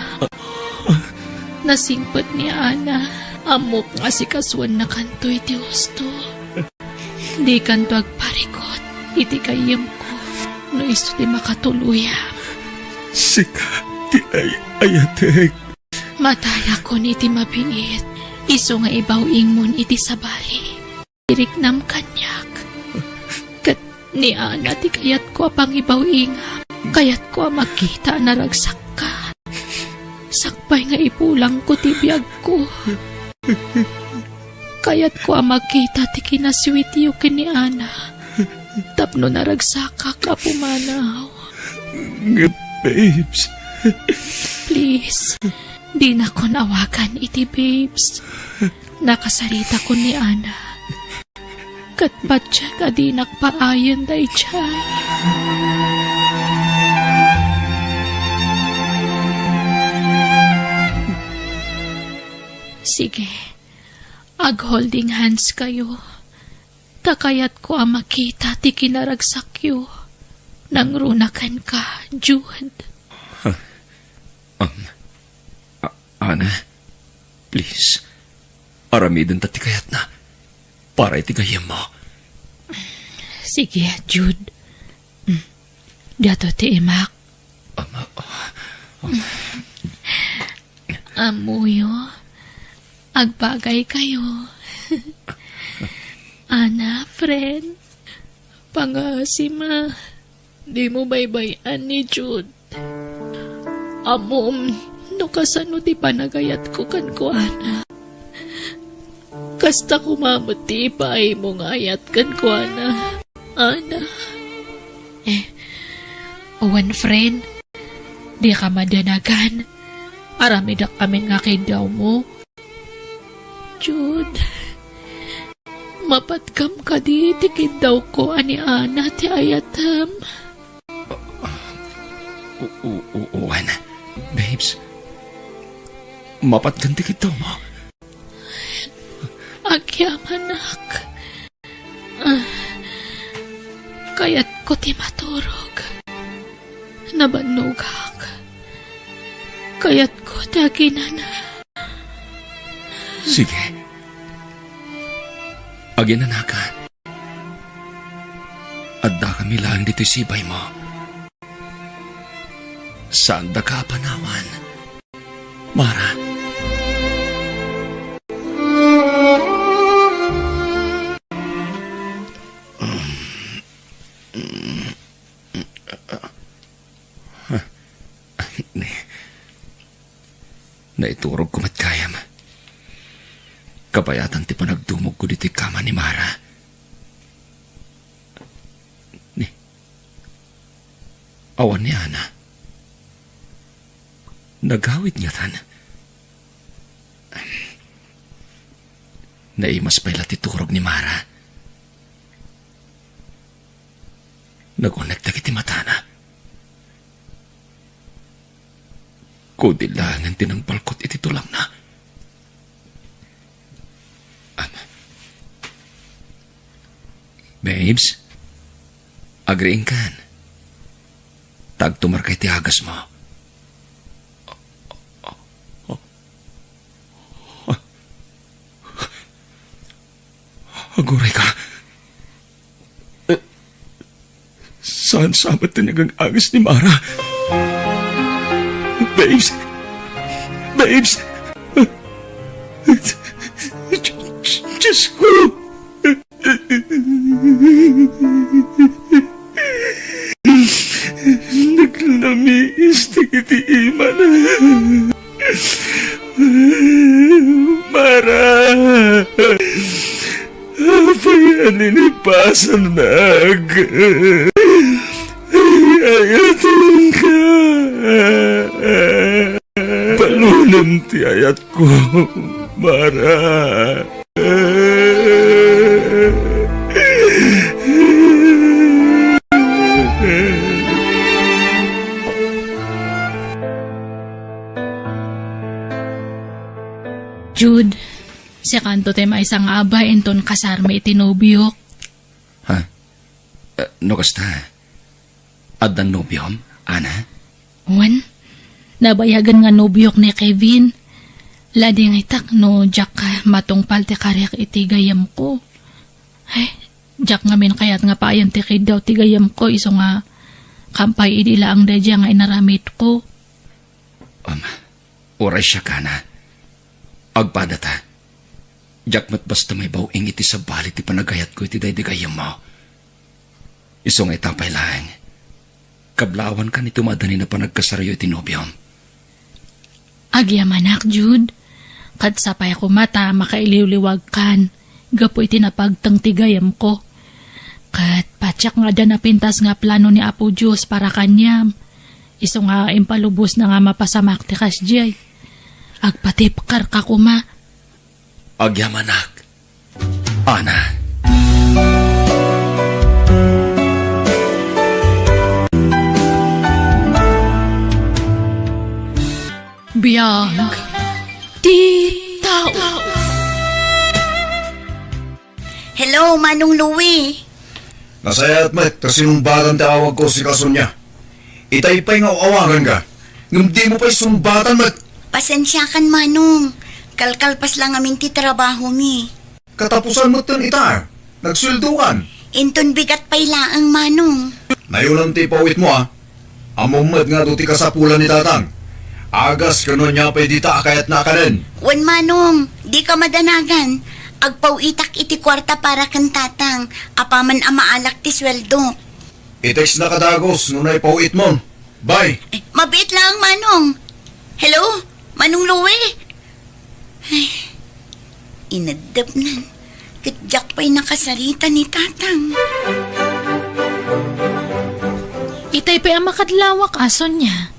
Nasingpet ni Ana, ammok nga asikasuennakanto iti husto. Dikanto agparikut iti gayyemko no isu ti makatuluyam. Sika ti ay-ayatek. Matayakon iti mabiit, isu nga ibaw-ingmon iti sabali. Iriknam kaniak. Ket ni Ana ti kayatko a pangibaw-ingam. Kayatko a makita a naragsakka. Sakbay nga ipulangko ti biagko. Kayatko a makita ti kinasweetyo ken ni Ana tapno naragsakak a pumanaw. Nga babes. Please, dinakon awagan iti babes. Nakasaritakon ni Ana. Ket patiek a dinak paayen daydiay. Sige, ag-holding hands kayo. Ta kayatko a makita ti kinaragsakyo. Nangruna kenka, Jude. Um, A-, Ana, please, aramidenta ti kayatna para iti gayyemmo. Sige, Jude. Mm. Diato ti imak. Ama, ah, ah. Ammoyo, agbagay kayo. Ana, friend, pangasim a dimo baybay-an ni Jude. Ammom no kasano ti panagayatko kenkuana. Kasta koma met ti ipaaymo nga ayat kenkuana, Ana. Eh, wen, friend, dika madanagan. Aramidek amin nga kiddawmo. Jude, mapatgam kadi ti kiddawko a ni Ana ti ayatem? U-, u-, u-, wen, babes, mapatgan ti kiddawmo? Agyamanak. Ah, kayatko ti maturog. Nabannogak. Kayatko ti aginana. Sige. Aginanaka. Addakami laeng ditoy sibaymo. Saandaka a panawan, Mara. Naiturogko met gayam. Kabayatan ti panagdumogko ditoy kama ni Mara. Ni, awan ni Ana. Nagawid ngatan. Naimas pay la ti turog ni Mara. Nagunek dagiti matana. Kudil laengen ti nangbalkot iti tulangna. Ama. Babes, agriingkan. Ta agtumarka iti agasmo. Aguray ka. Saan sa met ti nagang-agas ni Mara? Babes! Babes! Diyos ko! Naglamiis dagiti imana. Mara! Apay a ninipasannak? Ayatenka. Balunem ti ayatko, Mara. Jude, siakanto ti maysa nga abay inton kasarmi iti nobiok. Ha? Eh, no kasta, addan nobiom, Ana? Wen, nabayagen nga nobiok ni Kevin. Ladingitak no diak matungpal ti kariak iti gayyemko. Ay, diak ngamin kayat nga paayan ti kiddaw ti gayyemko isu nga kampay idi laeng daydiay nga inaramidko. Am, uray siak, Ana. Agpadata. Diak met basta maibaw-ing iti sabali ti panagayatko iti daydi gayyemmo. Isu nga ita pay laeng, kablawankan iti maadanin a panagkasaryo iti nobiom. Agyamanak, Jude. Ket sapay koma ta makailiwliwagkan gapu iti napagteng ti gayyemko. Ket patiek nga adda napintas nga plano ni Apo Dios para kaniam. Isu nga impalubosna nga mapasamak ti kasdiay. Agpatipkerka koma. Agyamanak, Ana. Biag ti tao. Hello, Manong Louie. Nasayaat met ta sinungbatan ti awagko, sika Sonia. Itay pay nga aw-awaganka, ngem dimo pay sungbatan met. Pasensiakan, Manong. Kalkalpas la ngamin ti trabahomi. Katapusan metten ita, nagsueldokan. Inton bigat pay laeng, Manong. Nayonan ti ipaw-itmo, a. Ammom met nga adu ti kasapulan ni Tatang. Agas ken no ania pay dita a kayatna a kanen. Wen, Manong, dika madanagan. Agpaw-itak iti kuarta para ken Tatang, apaman a maalak ti sueldok. I-textnaka dagus no naipaw-itmon. Bye. Eh, mabiit laeng, Manong. Hello? Manong Louie? Ay, ineddepnan. Ket diak pay nakasarita ni Tatang. Itay pay a makadlawak, a, Sonia.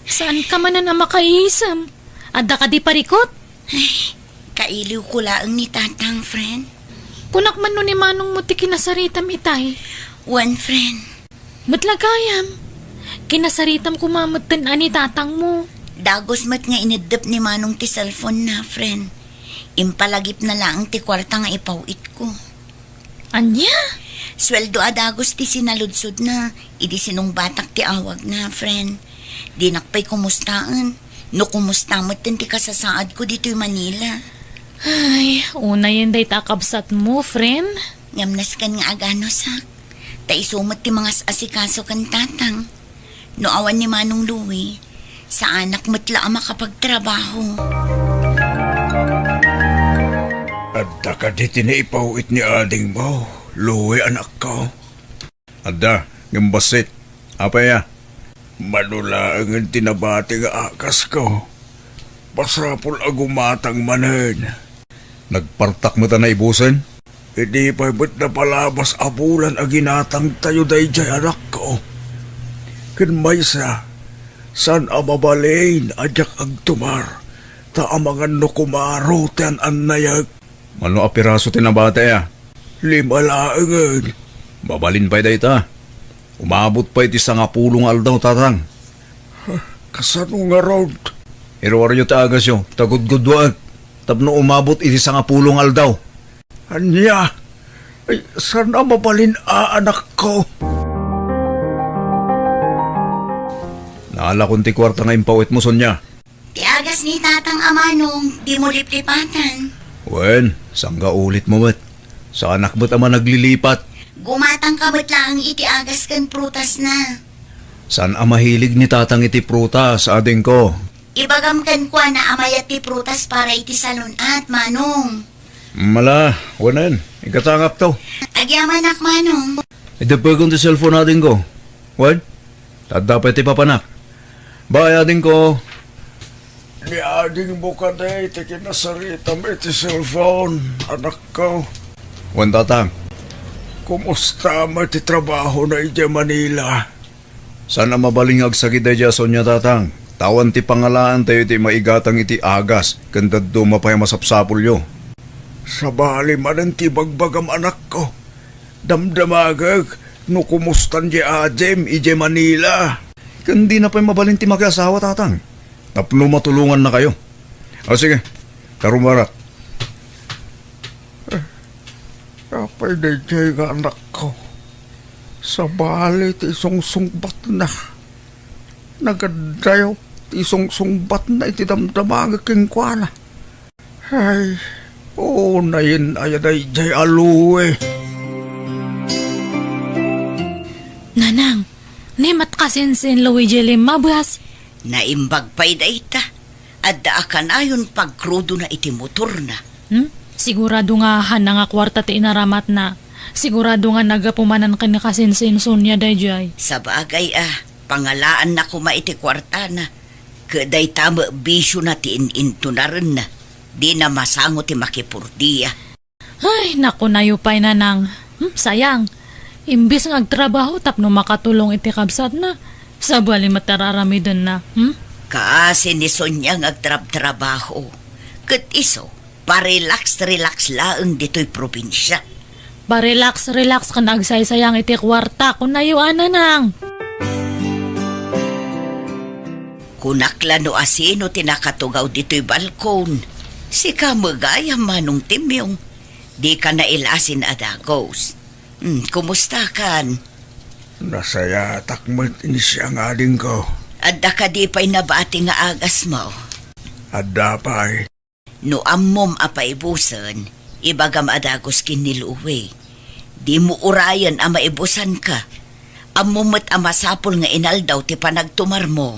Saanka manen a makaisem? Adda kadi parikut? Ay, kailiwko laeng ni Tatang, friend. Kunak man no ni Manongmo ti kinasaritam itay. Wen, friend. Met la gayam, kinasaritam koma metten a ni Tatangmo. Dagus met nga ineddep ni Manong ti cellphone-na, friend. Impalagipna laeng ti kuarta nga ipaw-itko. Ania? Sueldo a dagus ti sinaludsodna idi sinungbatak ti awagna, friend. Dinak pay kumustaen no kumusta metten ti kasasaadko ditoy Manila. Ay, unayen dayta a kabsatmo, friend. Ngem nasken nga aganusak. Ta isu met ti mangas-asikaso ken Tatang. No awan ni Manong Louie, saanak met la a makapagtrabaho. Adda kadi ti naipaw-it ni adingmo, Louie, anakko? Adda, ngem bassit. Apay a? Mano laengen ti nabati nga akasko. Masapul a gumatang manen. Nagpartak met a naibusen? Idi pay met napalabas a bulan a ginatangtayo daydiay, anakko. Ken maysa, saan a mabalin a diak agtumar, ta amangan no kumaro ti an-annayek. Mano a piraso ti nabati a? Lima laengen. Mabalin pay dayta. Umabot pay iti sangapulo nga aldaw, Tatang. Kasano ngarud? Iruaryo ti agasyo, ta gudgudwaek tapno umabot iti sangapulo nga aldaw. Ania? Ay, saan a mabalin a, anakko? Naalakon ti kuarta nga impaw-itmo, Sonia. Ti agas ni Tatang a Manong, dimo liplipatan. Wen, sangga ulitmo met. Saanak met a managlilipat. Gumatangka met laeng iti agas ken prutasna. Saan a mahilig ni Tatang iti prutas, adingko. Ibagam kenkuana a mayat ti prutas para iti salun-at, Manong. Mala, wanen, igatangakto. Agyamanak, Manong. Ideppegon ti cellphone, adingko. Wen? Adda pay ti papanak. Bye, adingko. Ni adingmo kadi ti kinasaritam iti cellphone, anakko. Wen, Tatang. Kumusta met ti trabahona idiay Manila? Saan a mabalin nga agsakit daydiay a Sonia, Tatang. Ta awan ti pangalaantayo iti maigatang iti agas, ken dadduma pay a masapsapulyo. Sabali manen ti ibagbagam, anakko. Damdamagek no kumustan diay adim idiay Manila. Ken dina pay mabalin ti makiasawa, Tatang. Tapno matulongannakayo. O, sige. Karumarak. Apay daydiay nga anakko? Sabali ti isungsungbatna. Nagadayop ti isungsungbatna iti damdamagek kenkuana. Ay, unayen aya daydiay a Louie. Nanang, ni met kasinsin Louie diay limmabas? Naimbag pay dayta. Adda a kanayon pagkrudona iti motorna. Hmm? Sigurado nga haanna nga kuarta ti inaramatna. Sigurado nga naggapu manen ken ni kasinsin Sonia daydiay. Sabagay a, pangalaanna koma iti kuartana. Ket dayta met bisiona ti in-intunarenna. Dina masango ti makipurdia. Ay, nakunayo pay, Nanang. Hmm, sayang. Imbes nga agtrabaho tapno makatulong iti kabsatna, sabali met ti ar-aramidenna. Hmm? Kaasi ni Sonia nga agtrabtrabaho. Ket isu, parelax-relax laeng ditoy probinsia. Parelax-relax ken agsaysayang iti kuarta, kunayo a, Nanang. Kunak la no asino ti nakatugaw ditoy balkon. Sika met gayam, Manong Timyong. Dika nailasin a dagus. Hmm, kumustakan? Nasayaatak met ni siak, adingko. Adda kadi pay nabati nga agasmo? Adda pay. No ammom a paibusen, ibagam a dagus ken ni Louie. Dimo urayen a maibusanka. Ammom met a masapul nga inaldaw ti panagtumarmo.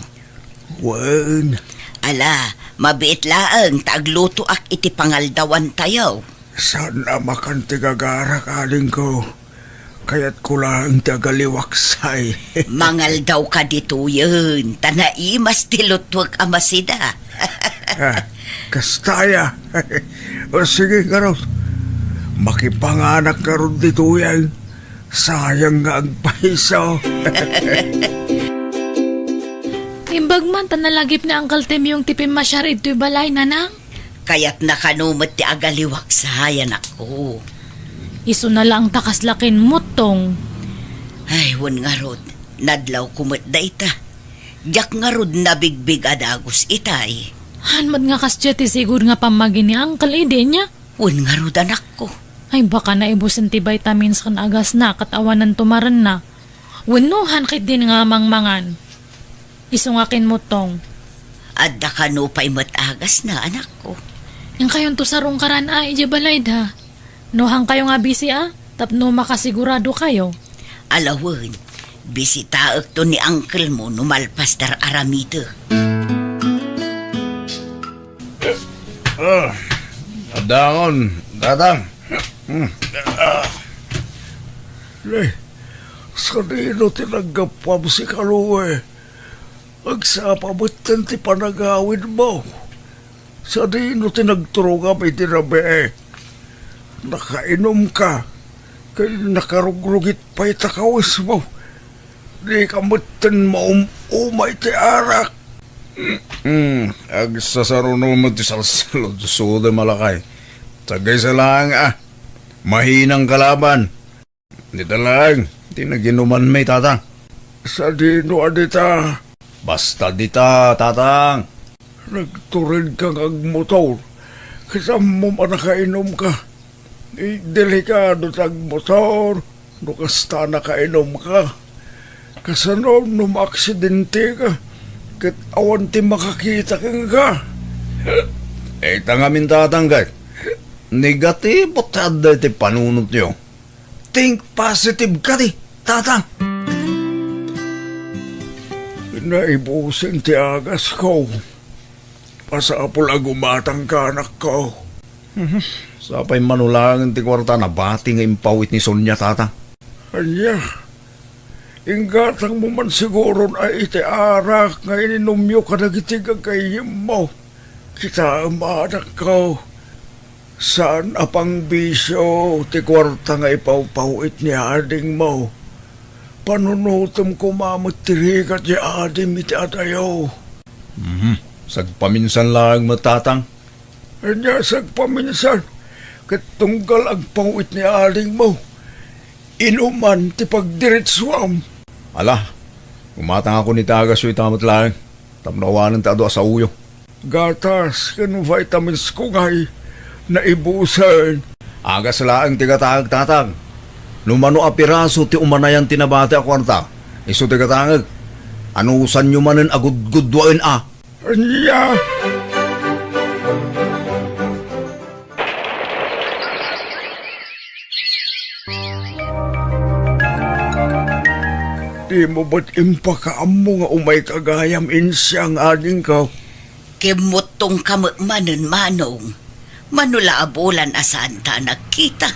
Wen. Ala, mabiit laeng ta aglutoak iti pangaldawantayo. Saan a makan ti gagarak, adingko. Kayatko laeng ti agaliwaksay. Mangaldawka ditoyen, ta naimas ti lutwek a masida. Ah, kasta aya. O, sige, ngarud. Makipanganak ngarud ditoyen. Sayang nga agpayso. Imbag man ta nalagip ni Uncle Timyong ti pimmasiar idtoy balay, Nanang. Kayatna kano met ti agaliwaksay, anakko. Isuna laeng ta kasla kinmuttong. Ay, wen ngarud, nadlawko met dayta. Diak ngarud nabigbig a dagus itay. Haan met nga kasdiay ti sigud nga pammagi ni Uncle idi nia? Wen ngarud, anakko. Ay, baka naibusen ti vitamins ken agasna ket awanen tumarenna. Wenno, haan ketdin nga mangmangan. Isu nga kinmuttong. Adda kano pay met agasna, anakko. Inkayonto sarungkaran a idiay balayda. No haankayo nga bisi a, tapno makasiguradokayo. Ala wen, bisitaekto ni uncle mo no malpas ti ar-aramidek. Ah, addangon, Tatang. Hmm. Ah. Nay, sadino ti naggapuam, sika, Louie? Agsapa metten ti panagawidmo. Sadino ti nagturongam iti rabii? Nakainumka, ken nakarugrugit pay ta kawismo. Dika metten maum-uma iti arak. Hmm, agsasaruno met ti salsaludsodem a lakay. Sagaysa laeng a, mahinang kalaban. Dita laeng ti naginumanmi, Tatang. Sadino a dita? Basta dita, Tatang. Nagturedka nga agmotor. Ket ammom a nakainumka. Delikado ti agmotor no kasta a nakainumka. Kasano no maaksidenteka ket awan ti makakita kenka? Ita ngamin, Tatang, ket negatibo ti adda iti panunotyo. Think positive kadi, Tatang. Naibusen ti agasko. Masapul a gumatangka, anakko. Mhm. Sapay mano laeng ti kuarta, nabati nga impaw-it ni Sonia, Tatang. Ania? Inggatangmo man siguron iti arak nga ininumyo kadagiti gagayyemmo. Kitaem, anakko, saan a pangbisio ti kuarta nga ipawpaw-it ni adingmo. Panunotem koma met ti rigat ti adim iti adayo. Mhm. Sagpaminsan laeng met, Tatang. Ania sagpaminsan, ket tunggal agpaw-it ni adingmo, inuman ti pagdiretsuam. Ala, gumatangko iti agasyo ita met laeng, tapno awanen ti adu a saoyo. Gatas ken vitamins ko ngay, naibusen. Agas laeng ti gatangek, Tatang. No mano a piraso ti umanayan ti nabati a kuarta, isu ti gatangek. Anusanyo manen a gudgudwaen a. Ania? Dimo met impakaammo nga umayka gayam, insiang adingko? Kimmuttongka met manen, Manong. Mano la a bulan a saanta a nagkita.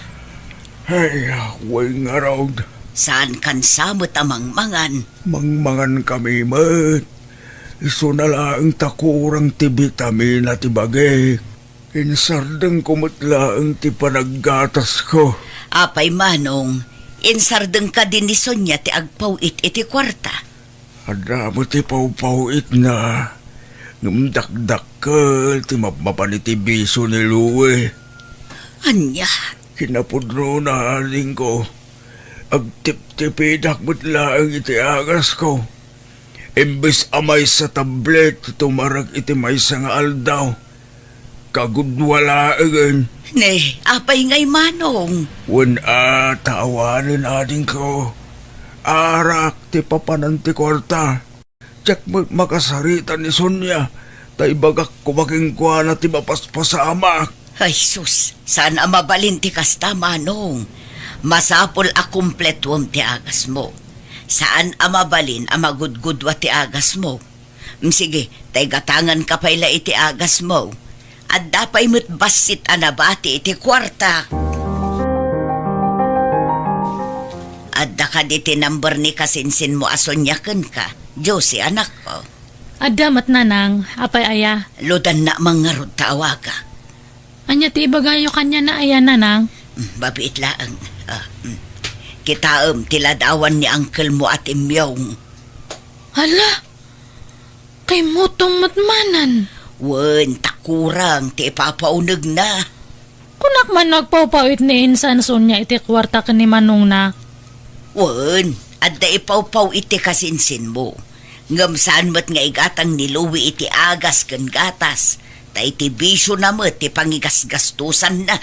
Ay, wen ngarud. Saankan sa met a mangmangan? Mangmangankami met. Isuna laeng ta kurang ti bitamina ti bagik. Insardengko met laeng ti panaggatasko. Apay, Manong, insardeng kadi ni Sonia ti agpaw-it iti kuarta? Adda met ti pawpaw-itna, ngem dakdakkel ti mapmapan iti bisio ni Louie. Ania? Kinapudnona, adingko, agtiptipidak met laeng iti agasko. Imbes a maysa tablet ti tumarek iti maysa nga aldaw, kagudua laengen. Ne, apay ngay, Manong? Wen a, ta awanen, adingko. Arak ti papanan ti kuarta. Diak met makasarita ni Sonia, ta ibagak koma kenkuana ti mapaspasamak. Ay sus, saan a mabalin ti kasta, Manong. Masapul a kumpletuem ti agasmo. Saan a mabalin a magudgudua ti agasmo. Mm, sige, ta igatanganka pay la iti agasmo. Adda pay met bassit a nabati iti kuarta. Adda kadi ti number ni kasinsinmo a Sonia kenka, Josie, anakko? Adda met, Nanang. Apay aya? Ludanna man ngarud ta awagak. Ania ti ibagayo kaniana aya, Nanang? Mm, mabiit laeng. Ah, mm. Kitaem ti ladawan ni uncle mo a timmong. Hala! Kimmutong met manen. Wen, ta kurang ti ipapaunegna. Kunak man no agpawpaw-it ni insan Sonia iti kuarta ken ni manongna. Wen, adda ipawpaw-it ti kasinsinmo. Ngem saan met nga igatang ni Louie iti agas ken gatas, ta iti bisiona met ti pangigasgastosanna.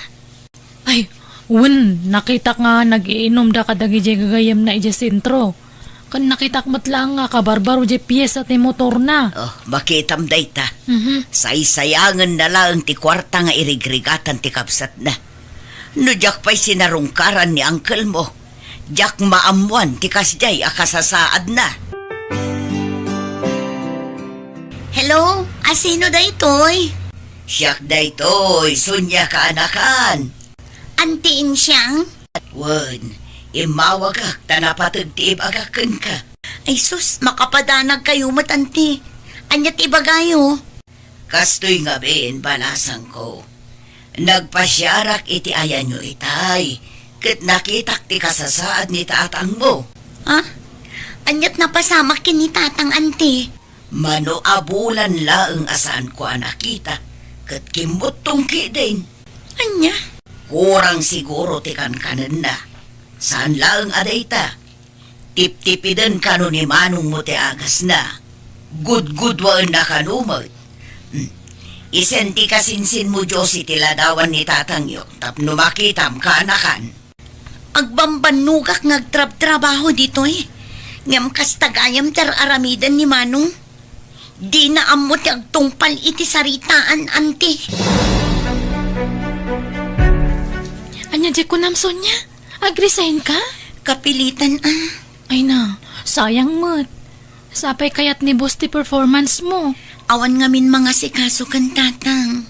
Ay, wen, nakitak nga nag-iinumda kadagiti gagayyemna idiay sentro. Ken nakitak met laeng nga kabarbaro diay piesa ti motorna. Oh, makitam dayta. Mhm. Saysayangenna laeng ti kuarta nga irigrigatan ti kabsatna. No diak pay sinarungkaran ni uncle mo, diak maammoan ti kasdiay a kasasaadna. Hello? A sino daytoy? Siak daytoy, Sonia kaanakan. Anti Insiang? Wen, immawagak ta napateg ti ibagak kenka. Ay sus, makapadanagkayo met, anti. Ania ti ibagayo? Kastoy ngamin, balasangko. Nagpasiarak iti ayanyo itay, ket nakitak ti kasasaad ni tatangmo. Ha? Aniat napasamak ken ni tatang, anti? Mano a bulan laeng a saanko a nakita, ket kimmuttong ketdin. Ania? Kurang siguro ti kankanenna. Saan laeng a dayta. Tiptipiden kano ni manongmo ti agasna. Gudgudwaenna kano met. Hmm. Isen ti kasinsinmo, Josie, ti ladawan ni tatangyo tapno makitam kaanakan. Agbambannogak nga agtrabtrabaho ditoy. Ngem kasta gayam ti ar-aramiden ni Manong. Dina ammo ti agtungpal iti saritaan, anti. Ania diay kunam, Sonia? Ag-resign ka? Kapilitan, ah. Ay na, sayang met. Sapay kayat ni boss ti performance mo. Awan ngamin mangasikaso ken tatang.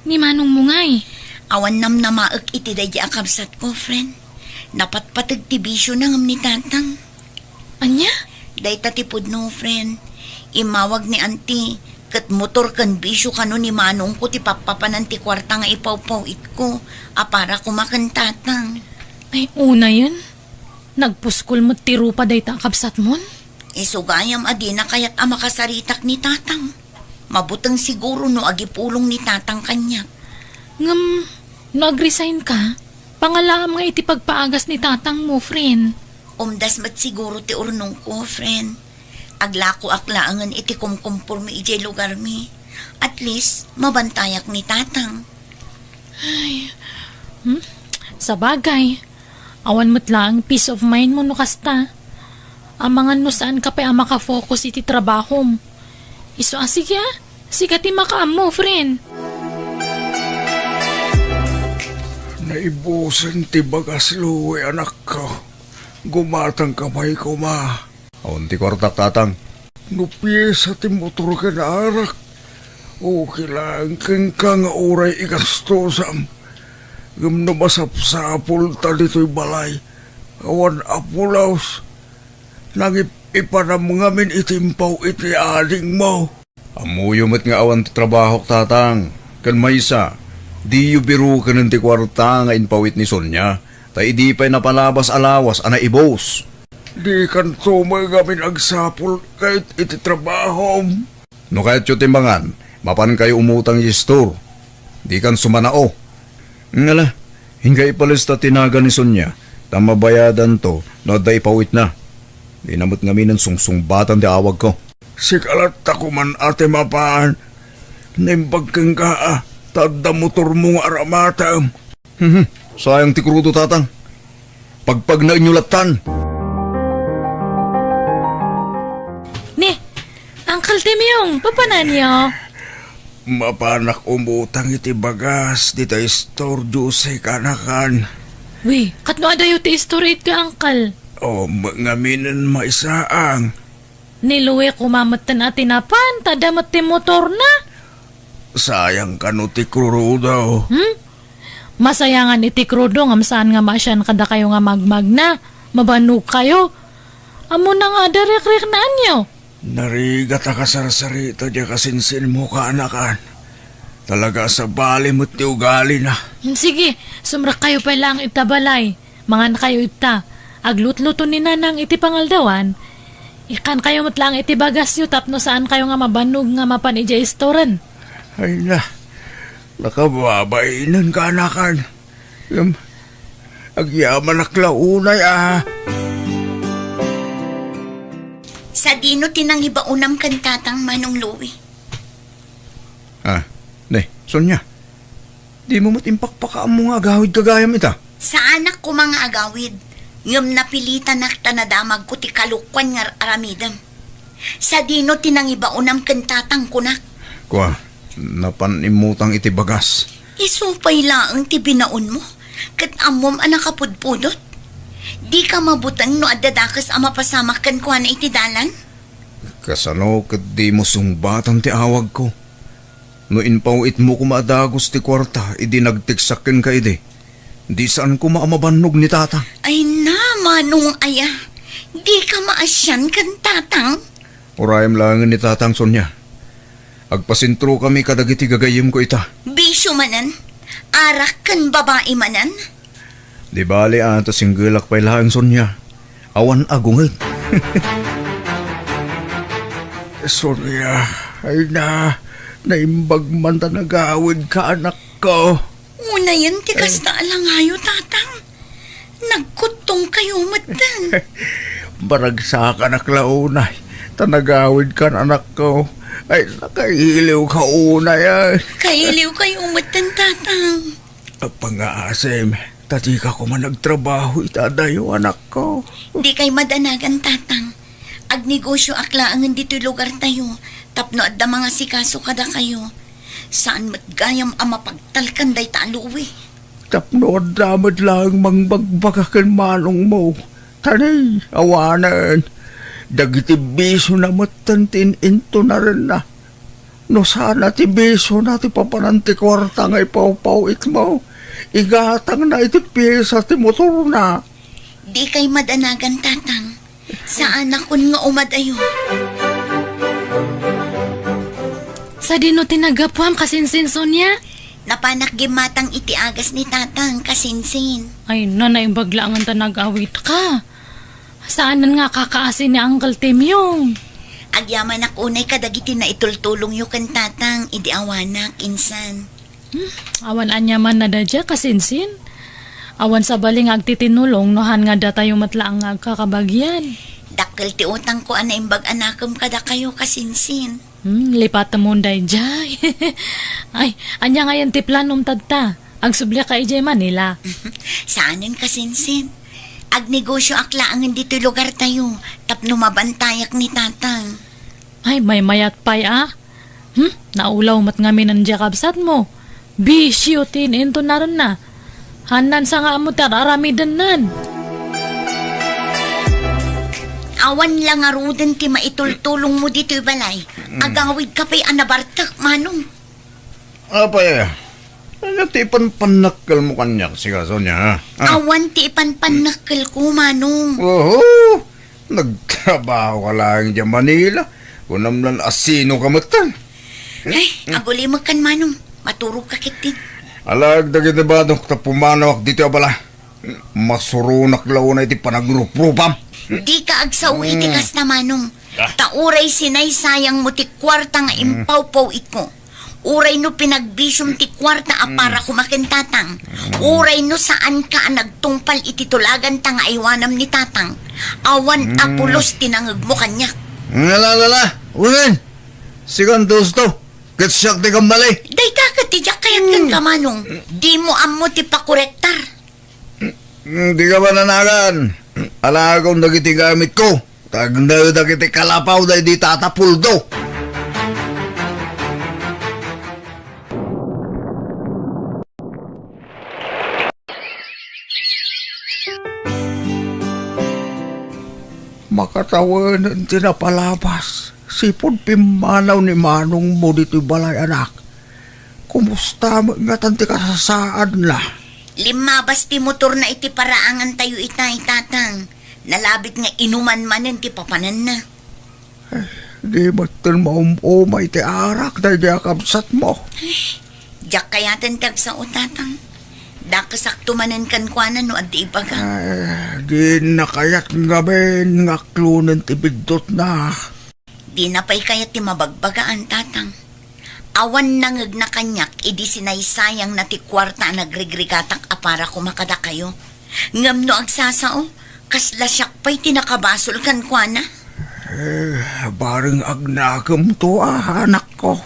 Ni manong mo ngay? Awan namnamaek iti daydi a kabsat ko, friend. Napatpateg ti bisio na ngem ni tatang. Ania? Dayta ti pudno, friend. Immawag ni auntie, ket motor ken bisio kano ni manongko ti pappapanan ti kuarta nga ipawpaw-itko a para koma ken tatang. Ay, unayen. Nagpuskol met ti rupa dayta a kabsatmon? Isu gayam a dina kayat a makasaritak ni tatang. Mabuteng siguro no agipulong ni tatang kaniak. Ngem, no ag-resign ka, pangalaam nga iti pagpaagas ni tatang mo, friend. Umdas met siguro ti urnongko, friend. Aglakoak laengen iti kumkumpormi idiay lugarmi. At least, mabantayak ni tatang. Ay, hmm? Sabagay, awan met laeng peace of mind mo no kasta. Amangan no saan ka pay a makafocus iti trabahom. Isu a, sige a, sika ti makaammo, friend. Naibusen ti bagas, Louie, anakko. Gumatangka pay koma. Awan ti kuartak, tatang. No piesa ti motor ken arak, okay laeng kenka nga uray igastosam. Ngem no masapsapulta ditoy balay, awan a pulos. Nangip-ipanam ngamin iti impaw-it ni adingmo. Ammoyo met nga awan ti trabahok, tatang. Ken maysa, diyo birukanen ti kuarta nga impaw-it ni Sonia, ta idi pay napalabas a lawas a naibus. Dikanto met ngamin agsapul ket iti trabahom. No kayatyo ti mangan, mapankayo umutang iti store. Dikan sumanao. Ngala, inka ipalista ti nagan ni Sonia, ta mabayadanto no adda ipaw-itna. Dina met ngaminen sungsungbatan ti awagko. Sika latta koman a ti mapan. Naimbag kenka a, ta adda motormo nga aramatem. Mhm. Sayang ti krudo, tatang. Pagpagnaenyo lattan. Ni, Uncle Timyong, papananyo? Mapanak umutang iti bagas dita istor, Jose, kanakan. Wi, katno adayo ti istor iti, Uncle? O, ma-, ngaminen maisaang. Ni Louie koma metten a ti napan, ta adda met ti motorna. Sayang kano ti krudo. Hmm? Masayangan iti krudo ngem saan nga maasian kadakayo nga magmagna. Mabanogkayo. Ammona nga adda rikriknaanyo. Narigat a kasarsarita diay kasinsinmo, kanakan. Talaga a sabali met ti ugalina. Hmm, sige, sumrekkayo pay laeng ita balay. Mangankayo ita. Aglutluto ni Nanang iti pangaldawan. Ikkankayo met laeng iti bagasyo tapno saankayo nga mabannog nga mapan idiay istoren. Ay na, nakababainenka, kanakan. Ngem, agyamanak la unay a. Sadino ti nangibaonam ken tatang, Manong Louie? Ah, ne, Sonia. Dimo met impakpakaammo nga agawid gagayam ita? Saanak koma nga agawid, ngem napilitanak ta nadamagko ti kalokuan nga ar-aramidem. Sadino ti nangibaonam ken tatang, kunak? Kua, napan immutang iti bagas. Isu pay laeng ti binaonmo, ket ammom a nakapudpudot. Dika mabuteng no adda dakes a mapasamak kenkuana iti dalan? Kasano ket dimo sungbatan ti awagko? No impaw-itmo koma a dagus ti kuarta idi nagteksak kenka idi, di saan koma a mabannog ni Tatang. Ay na, Manong aya, dika maasian ken Tatang? Urayem laengen ni Tatang, Sonia. Agpasentrokami kadagiti gagayyemko ita. Bisio manen? Arak ken babai manen? Di bali a ta singgelak pay laeng, Sonia. Awan a gunget. Sonia, ay na, naimbag man ta nagawidka, anakko. Unayen ti kasta a langayo, Tatang. Nagkuttongkayo metten. Baragsakanak la unay ta nagawidkan, anakko. Ay, nakailiwka unay, ay. Kailiwkayo metten, Tatang. Apangaasim, ta dika koma nagtrabaho ita adayo, anakko. Dikay madanagan, Tatang. Agnegosioak laengen ditoy lugartayo tapno adda mangasikaso kadakayo. Saan met gayam a mapagtalkan dayta a Louie. Tapno adda met laeng mangbagbaga ken manongmo. Ta ni, awanen, dagiti bisiona metten ti in-intunarenna. No sana ti bisiona ti papanan ti kuarta nga ipawpaw-itmo, igatangna iti piesa ti motorna. Dikay madanagan, Tatang. Saanakon nga umadayo. Sadino ti naggapuam, kasinsin, Sonia? Napanak gimmatang iti agas ni Tatang, kasinsin. Ay, na, naimbag laengen ta nag-awit ka. Saanen nga kakaasi ni Uncle Timyong. Agyamanak unay kadagiti naitultulongyo ken Tatang idi awanak, insan. Hmm, awan aniaman na dadia, kasinsin. Awan sabali nga agtitinulong no han nga datayo met laeng nga agkakabagian. Dakkel ti utangko a naimbag a nakem kadakayo, kasinsin. Hmm, lipatemon daydiay. Ay, ania ngayen ti planom tatta? Agsublika idiay Manila? Saanen, kasinsin. Agnegosioak laengen ditoy lugartayo tapno mabantayak ni Tatang. Ay, maymayat pay a. Hmm? Naulaw met ngamin diay kabsatmo. Bisio ti in-intunarenna. Hannan sa nga ammo ti ar-aramidennan. Awan la ngaruden ti maitultulongmo ditoy balay. Agawidka pay a nabartek, Manong. Apay, ania ti ipanpannakkelmo kaniak, sika, Sonia, ha? Ah. Awan ti ipanpannakkelko, Manong. Oho! Nagtrabaho ka laeng diay Manila. Kunam lan asino ka metten. Ay, agulimekkan, Manong. Maturogka ketdin. Alaek dagiti badok ta pumanawak ditoy a balay. Masuronak la unay iti panagruprupam. Dika agsao iti kasta, Manong. Ah. Ta uray sinaysayangmo ti kuarta nga impawpaw-itko. Uray no pinagbisiom ti kuarta a para koma ken Tatang. Uray no saanka a nagtungpal iti tulaganta nga aywanam ni Tatang. Awan a pulos ti nangegmo kaniak. Ala, ala, ala. Wen! Sikan, Dosto. Ket siak ti kammali. Dayta ket ti diak kayat kenka, Manong. Dimo ammo ti pakorektar. Dika madanagan. Alaekon dagiti gamitko. Tagnaedak iti kalapaw daydi Tata Puldo. Makatawenen ti napalabas. Sipud pimmanaw ni manongmo ditoy balay, anak. Kumusta met ngatan ti kasasaadna? Limmabas ti motorna iti paraangantayo itay, Tatang. Nalabit nga inuman manen ti papananna. Eh, di metten maum-umay ti arak daydi a kabsatmo. Diak kayaten ti agsao, Tatang. Dakesakto manen kenkuana no adda ibaga. Eh, dinna kayat ngamin nga aklonen ti biddutna. Dina pay kayat ti mabagbagaan, Tatang. Awan nangegna kaniak idi sinaysayangna ti kuarta a nagrigrigatak a para koma kadakayo. Ngem no agsasao, kasla siak pay ti nakabasol kenkuana. Eh, bareng agnakemto a, anakko.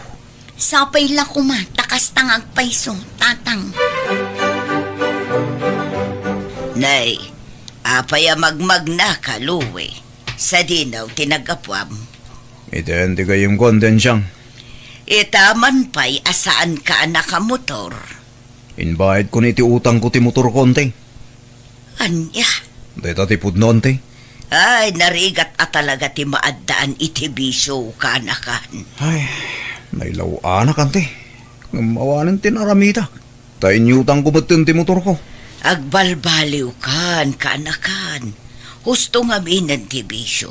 Sapay la koma, ta kasta nga agpayso, Tatang. Nay, apay a magmagnaka, Louie? Sadino ti naggapuam? Iten ti gayyemko, Antensiang. Ita man pay a saanka a nakamotor. Imbayadkon iti utangko ti motorko, Ante. Ania? Dayta ti pudno, Ante. Ay, narigat a talaga ti maaddaan iti bisio, kaanakan. Ay, nailaw-anak, Ante. Ngem awanen ti naramidak. Ta inyutangko metten ti motorko. Agbalbaliwkan, kaanakan. Husto ngaminen ti bisio.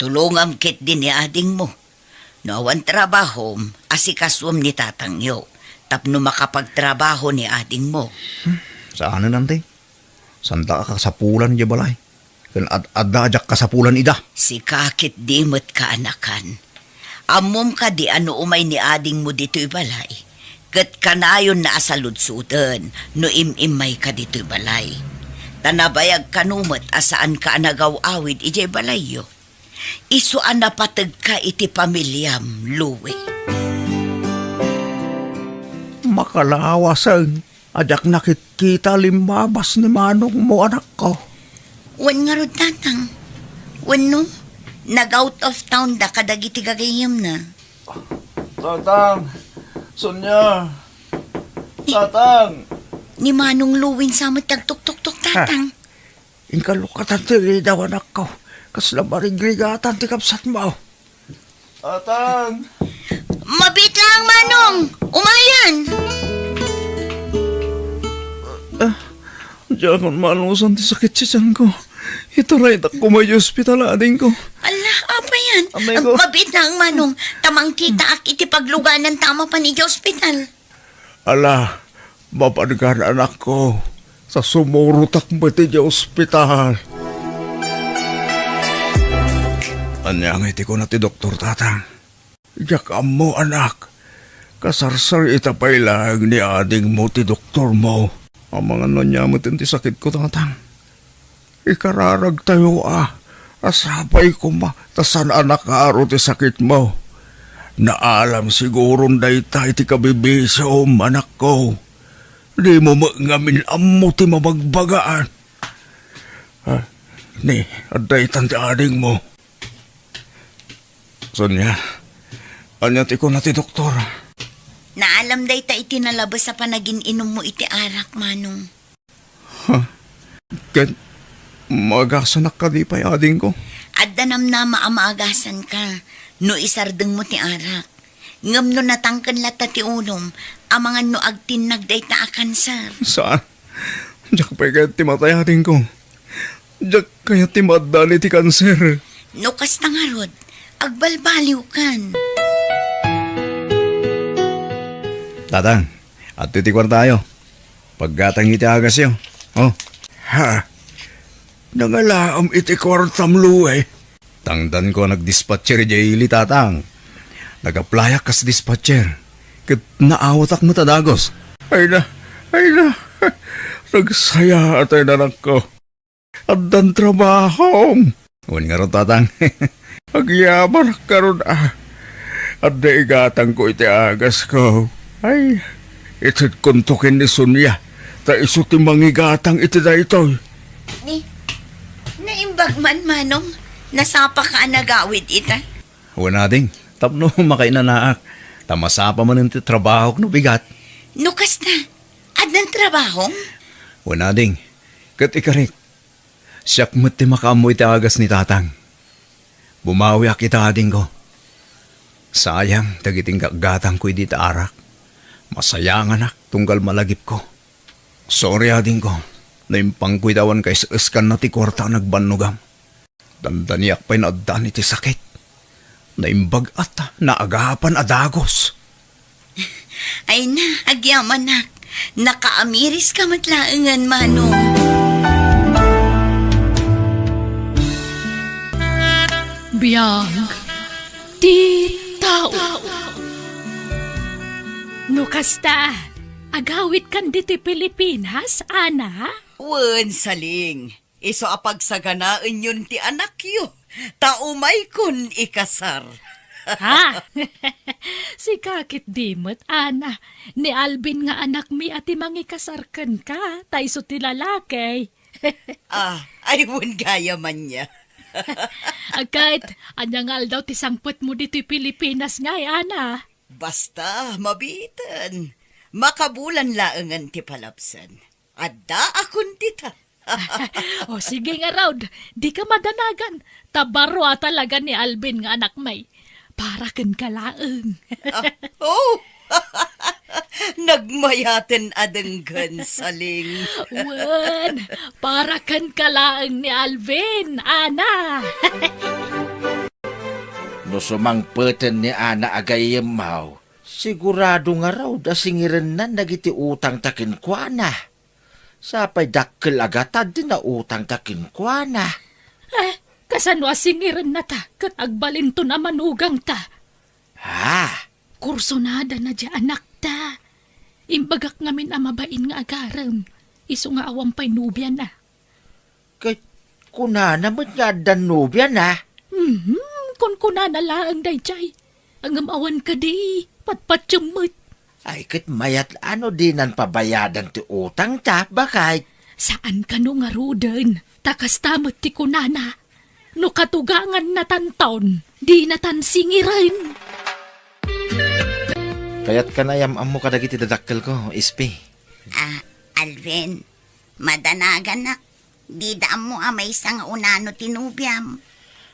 Tulongam ketdi ni adingmo. No awan trabahom, asikasuem ni tatangyo tapno makapagtrabaho ni adingmo. Hmm, saanen, Ante. Santa a kasapulan idiay balay. Ken ad-adda a diak kasapulan ida. Sika ketdi met, kaanakan. Ammom kadi a no umay ni adingmo ditoy balay, ket kanayonna a saludsoden no im-immayka ditoy balay. Ta nabayag kano met a saanka a nagaw-awid idiay balayyo. Isu a napategka iti pamiliam, Louie. Makalawasen a diak nakitkita limmabas ni manongmo, anakko. Wen ngarud, tatang. Wenno, nag-out of town da kadagiti gagayyemna. Tatang, Sonia. Tatang. Ni Manong Luwin sa met ti agtuktuktok, Tatang. Inka lukatan ti ridaw, anakko. Kasla marigrigatan ti kabsatmo. Tatang! Mabiit lang, Manong! Umayan! Ah, diakon maalusan ti sakit ti tianko. Itaraydak koma iti ospital, adingko. Ala, apay yan? Amay ko. Mabiit lang, Manong. Ta mangkitaak iti paglugananta a mapan iti ospital. Ala, mapanka, anakko, ta sumurotak met idiay ospital. Ania ngay ti kuna ti doktor, Tatang? Diak ammo, anak. Kasarsarita pay laeng ni adingmo ti doktormo. Amangan no ania met ti sakitko, Tatang. Ikararagtayo a, a sapay koma ta saan a nakaro ti sakitmo. Naalam siguron dayta iti kabibisiom, anakko. Dimo met ngamin ammo ti mabagbagaan. Ah, ni, adda itan ti adingmo. Sonia, ania ti kuna ti doktor? Naalam dayta iti nalabes a panagin-inummo iti arak, Manong. Ha? Ket maagasanak kadi pay, adingko? Adda namnama a maagasanka no isardengmo ti arak. Ngem no natangken latta ti ulom, amangan no agtinnag dayta a kanser. Saan? Diak pay kayat ti matay, adingko. Diak kayat ti maaddaan iti kanser. No kasta ngarud, agbalbaliwkan. Tatang, adtoy ti kuartayo. Paggatang iti agasyo. Oh. Ha? Nangalaam iti kuartam, Lue? Tangdanko a nagdispatcher idiay ili, Tatang. Nag-applyak kas dispatcher. Ket naawatak met a dagus. Ay na, ay na. Nagsayaat, anakko. Addan trabahom. Wen ngarud, Tatang. Agyamanak ngarud a. Adda igatangko iti agasko. Ay, itedkonto ken ni Sonia, ta isu ti mangigatang iti daytoy. Ni, naimbag man, Manong, nasapaka a nagawid ita? Wen, ading, tapno makainanaak, ta masapa manen ti trabahok no bigat. No kasta, addan trabahom? Wen, ading, ket ikarik, siak met ti makaammo iti agas ni Tatang. Bumawiak ita, adingko. Sayang dagiti inggatgatangko idi ta arak. Masayanganak tunggal malagipko. Sorry, adingko. Naimpangko ita awan kaes-eskanna ti kuarta a nagbannogam. Dandaniak pay naaddaan iti sakit. Naimbag-at, naagapan a dagus. Ay na, agyamanak. Nakaamiriska met laengen, Manong. Biag ti tao. No kasta, agawidkan ditoy Pilipinas, Ana? Wen, Saling. Isu a pagsaganaenyon ti anakyo, ta umaykon ikasar. Ha? Sika ketdi met, Ana. Ni Alvin nga anakmi a ti mangikasar kenka, ta isu ti lalaki. Ah, ay, wen gayam ania. Ket, ania nga aldaw ti sangpetmo ditoy Pilipinas ngay, Ana? Basta, mabiiten. Makabulan laengen ti palabsen. Addaakon dita. O, sige ngarud, dika madanagan. Ta baro a talaga ni Alvin nga anakmi. Para kenka laeng. Ah, oh! Nagmayaten a denggen, Saling. Wen, para kenka laeng ni Alvin, Ana. No sumangpeten ni Ana a gayyemmo, sigurado ngarud a singirennan dagiti utangta kenkuana. Sapay dakkel a gatad ti nautangta kenkuana. Eh, kasano a singirennata ket agbalinton a manugangta? Ha? Kursunadana diay anakta. Imbagak ngamin a mabain nga agarem, isu nga awan pay nobiana. Ket kunana met nga addan nobiana? Mhm, kunkunana laeng daydiay. Ngem awan kadi, patpatiem met. Ay, ket mayat a no dinan pabayadan ti utangta, baket? Saan kano ngaruden, ta kasta met ti kunana. No katugangannatanton, dinatan singiren. Kayatkan a yam-ammo kadagiti dadakkelko, Ispi. Ah, Pen, madanaganak, dida ammo a maysa nga unano ti nobiam.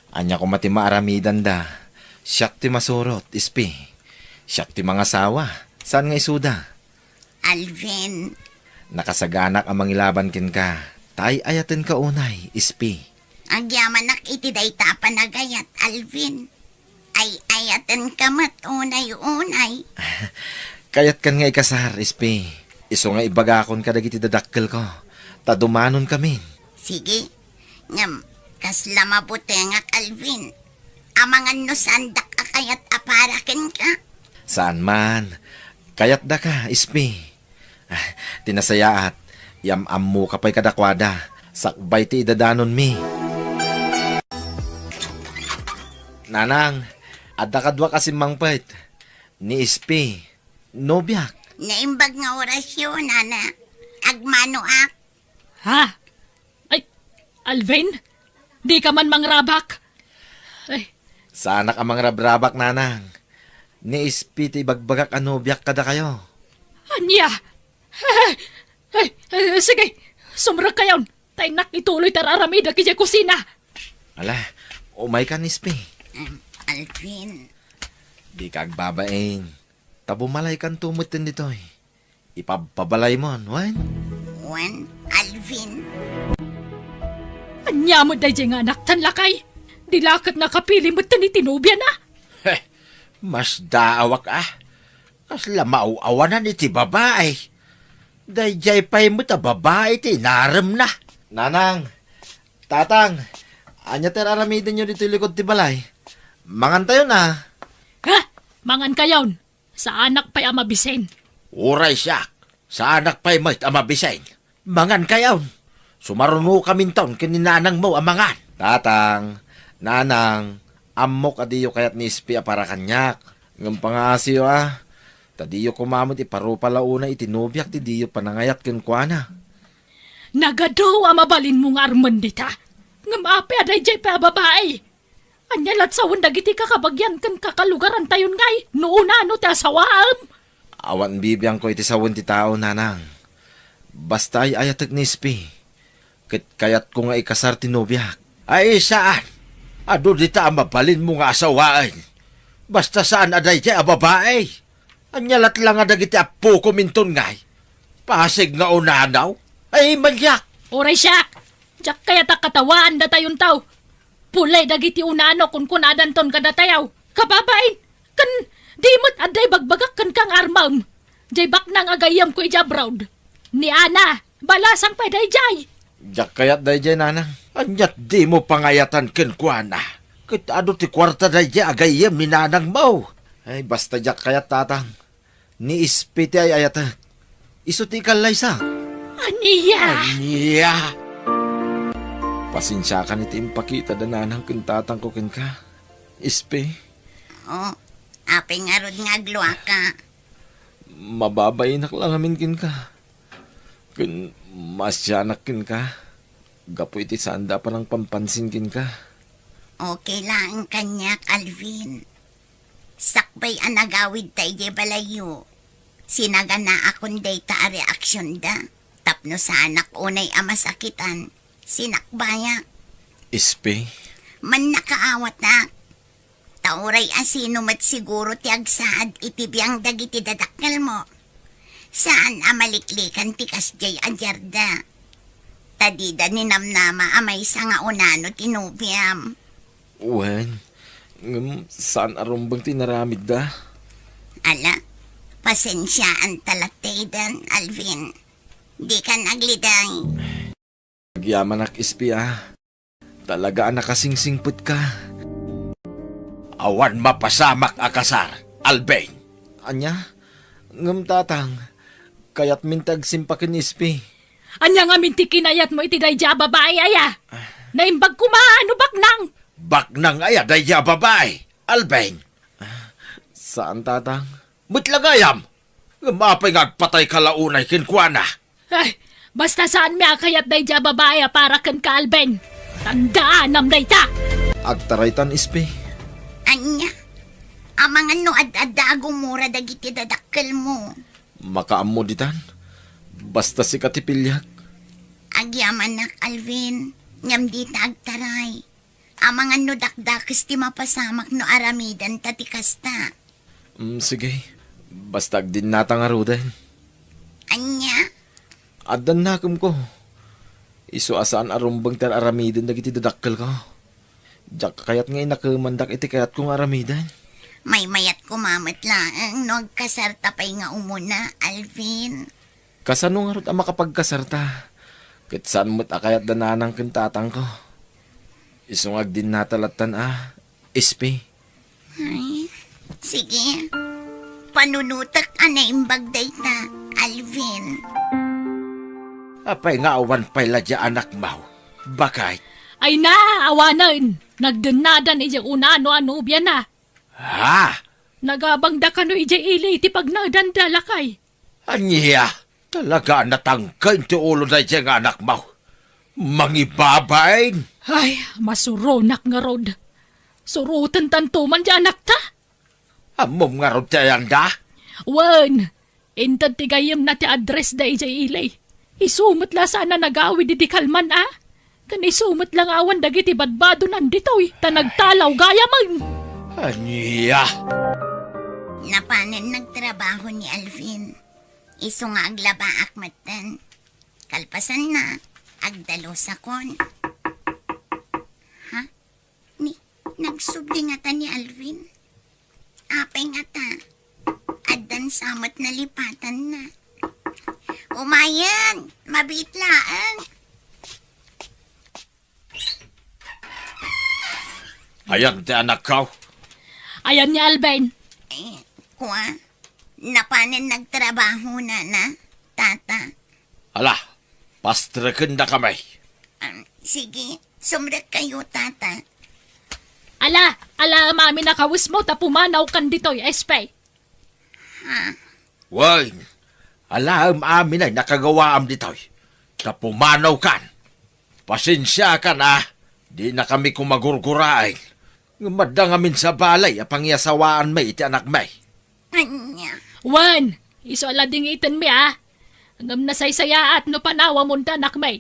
Ania koma ti maaramidanda? Siak ti masurot, Ispi. Siak ti mangasawa. Saan nga isuda? Alvin. Nakasaganak a mangilaban kenka. Ta ay-ayatenka unay, Ispi. Agyamanak iti dayta a panagayat, Alvin. Ay-ayatenka met unay-unay. Kayatkan nga ikasar, Ispi. Isu nga ibagakon kadagiti dadakkelko. Ta dumanonkamin. Sige. Ngem, kasla mabutengak, Alvin. Amangan no saandak a kayat a para kenka. Saan man. Kayatdaka, Ispi. Ah, ti nasayaat, yam-ammoka pay kadakuada, sakbay ti idadanonmi. Nanang, adda kaduak a simmangpet. Ni Ispi, nobiak. Naimbag nga orasyo, nana. Agmanoak. Ha? Ay, Alvin? Dika man mangrabak? Ay. Saanak a mangrabrabak, nanang. Ni Ispi ti ibagbagak a nobiak kadakayo. Ania? Ay, ay, ay, sige, sumrekkayon. Ta innak ituloy ti ar-aramidak idiay kusina. Ala, umayka, Ispi. Em, Alvin. Dika agbabain. Ta bumalaykanto metten ditoy. Ipabpabalaymon, wen? Wen, Alvin. Ania met daydiay nga anaktan, lakay? Di la ket nakapili metten iti nobiana? Heh, masdaawak a. Kasla maaw-awanan iti babai. Daydiay pay met a babai ti inaremna. Nanang, tatang, ania ti ar-aramidenyo ditoy likod ti balay? Mangantayon a. Ha? Mangankayon? Saanak pay a mabisin. Uray siak, saanak pay met a mabisin. Mangankayon. Sumarunokaminton ken ni nanangmo a mangan. Tatang, nanang, ammok a diyo kayat ni Ispi a para kaniak. Ngem pangaasiyo a, ta diyo koma met iparupa la unay iti nobiak ti diyo panangayat kenkuana. Nagadu a mabalinmo nga armen dita. Ngem apay a daydiay pay a babai? Ania lat sawen dagiti kakabagian ken kakalugarantayon ngay no unano ti asawaem? Awan bibiangko iti sawen ti tao, nanang. Basta ay-ayatek ni Ispi. Ket kayatko nga ikasar ti nobiak. Ay, saan. Adu dita a mabalinmo nga asawaen. Basta saan a daydiay a babai. Ania lat la nga dagiti appokominton ngay? Pasig nga unano? Ay, maniak! Uray siak! Diak kayat a katawaan datayonto. Pulay dagiti unano kunkunadanton kadatayo. Kababain, ken di met adda ibagbagak kenka nga armem. Diay baknang a gayyemko idiay abroad. Ni Ana, balasang pay daydiay. Diak kayat daydiay, nanang. Aniat dimo pangayatan kenkuana? Ket adu ti kuarta daydiay a gayyem ni nanangmo. Ay, basta diak kayat, tatang. Ni Ispi ti ay-ayatek. Isu ti ikallaysak. Ania? Ania? Pasensiakan iti impakita da nanang ken tatangko kenka. Ispi. O, apay ngarud nga agluaka? Mababainak la ngamin kenka. Ken maasianak kenka. Gapu iti saanda a panangpampansin kenka. Okay laeng kaniak, Alvin. Sakbay a nagawidta idiay balayyo, sinaganaakon dayta a reaksionda tapno saanak unay a masakitan. Sinakbayak. Ispi? Mannakaawatak. Ta uray asino met siguro ti agsaad iti biang dagiti dadakkelmo. Saan a maliklikan ti kasdiay a diarda. Ta dida ninamnama a maysa nga unano ti nobiam. Wen, ngem saan a rumbeng ti inaramidda. Ala, pasensiaanta lattayden, Alvin. Dikan agliday. Agyamanak, Ispi, a. Talaga a nakasingsingpetka. Awan mapasamak a kasar, Alvin. Ania? Ngem, tatang, kayatmin ti agsimpa ken Ispi. Ania ngamin ti kinayatmo iti daydiay a babai, aya? Naimbag koma no baknang. Baknang aya daydiay a babai, Alvin? Saan, tatang. Met la gayam. Ngem apay nga agpatayka la unay kenkuana? Ay, basta saanmi a kayat daydiay a babai a para kenka, Alvin. Tandaanam dayta! Agtaraytan, Ispi. Ania? Amangan no ad-adda a gumura dagiti dadakkelmo. Makaammo ditan. Basta sika ti piliak. Agyamanak, Alvin. Ngem dita agtaray. Amangan no dakdakes ti mapasamak no aramidenta ti kasta. Mm, sige. Basta agdinnata ngaruden. Ania? Addan nakemko. Isu a saan a rumbeng ti aramiden dagiti dadakkelko. Diak kayat nga inakemandak iti kayatko nga aramiden. Maymayat koma met laeng no agkasarta pay nga umuna, Alvin. Kasano ngarud a makapagkasarta? Ket saan met a kayat da nanang ken tatangko. Isu nga agdinnata lattan a, Espe. Ay, sige. Panunotek a naimbag dayta, Alvin. Apay nga awan pay la dia anakmo, baket? Ay na, awanen. Nagdennadan idiay una no a nobiana. Ha? Nagabangda kano idiay ili iti pagnaedanda, lakay? Ania? Talaga a natangken ti ulo daydiay nga anakmo. Mangibabain! Ay, masuronak ngarud. Surotentanto man ti anakta? Ammom ngarud ti ayanda? Wen, inted ti gayyemna ti address da idiay ili. Isu met la saan a nagawid idi kalman a. Ken isu met la nga awan dagiti badbadonan ditoy, ta nagtalaw gayamen. Ania? Napanen nagtrabaho ni Alvin. Isu nga aglabaak metten. Kalpasanna, agdalusakon. Ha? Ni, nagsubli ngata ni Alvin? Apay ngata? Addan sa met nalipatanna. Umayen! Mabiit laeng! Ayan ti anakko? Ayan ni Alvin. Eh, kua, napanen nagtrabaho, nana, tata. Ala, pastrekendakami. Ah, sige, sumrekkayo, tata. Ala, alaem amin a kawesmo ta pumanawkan ditoy, Espe. Ha? Wen, alaem amin a nakagawaam ditoy, ta pumanawkan. Pasensiakan a, dinakami koma gurguraen. Ngem adda ngamin sa balay a pangiasawaanmi iti anakmi. Ania? Wen, isu a ladingitenmi a. Ngem nasaysayaat no panawamon ti anakmi.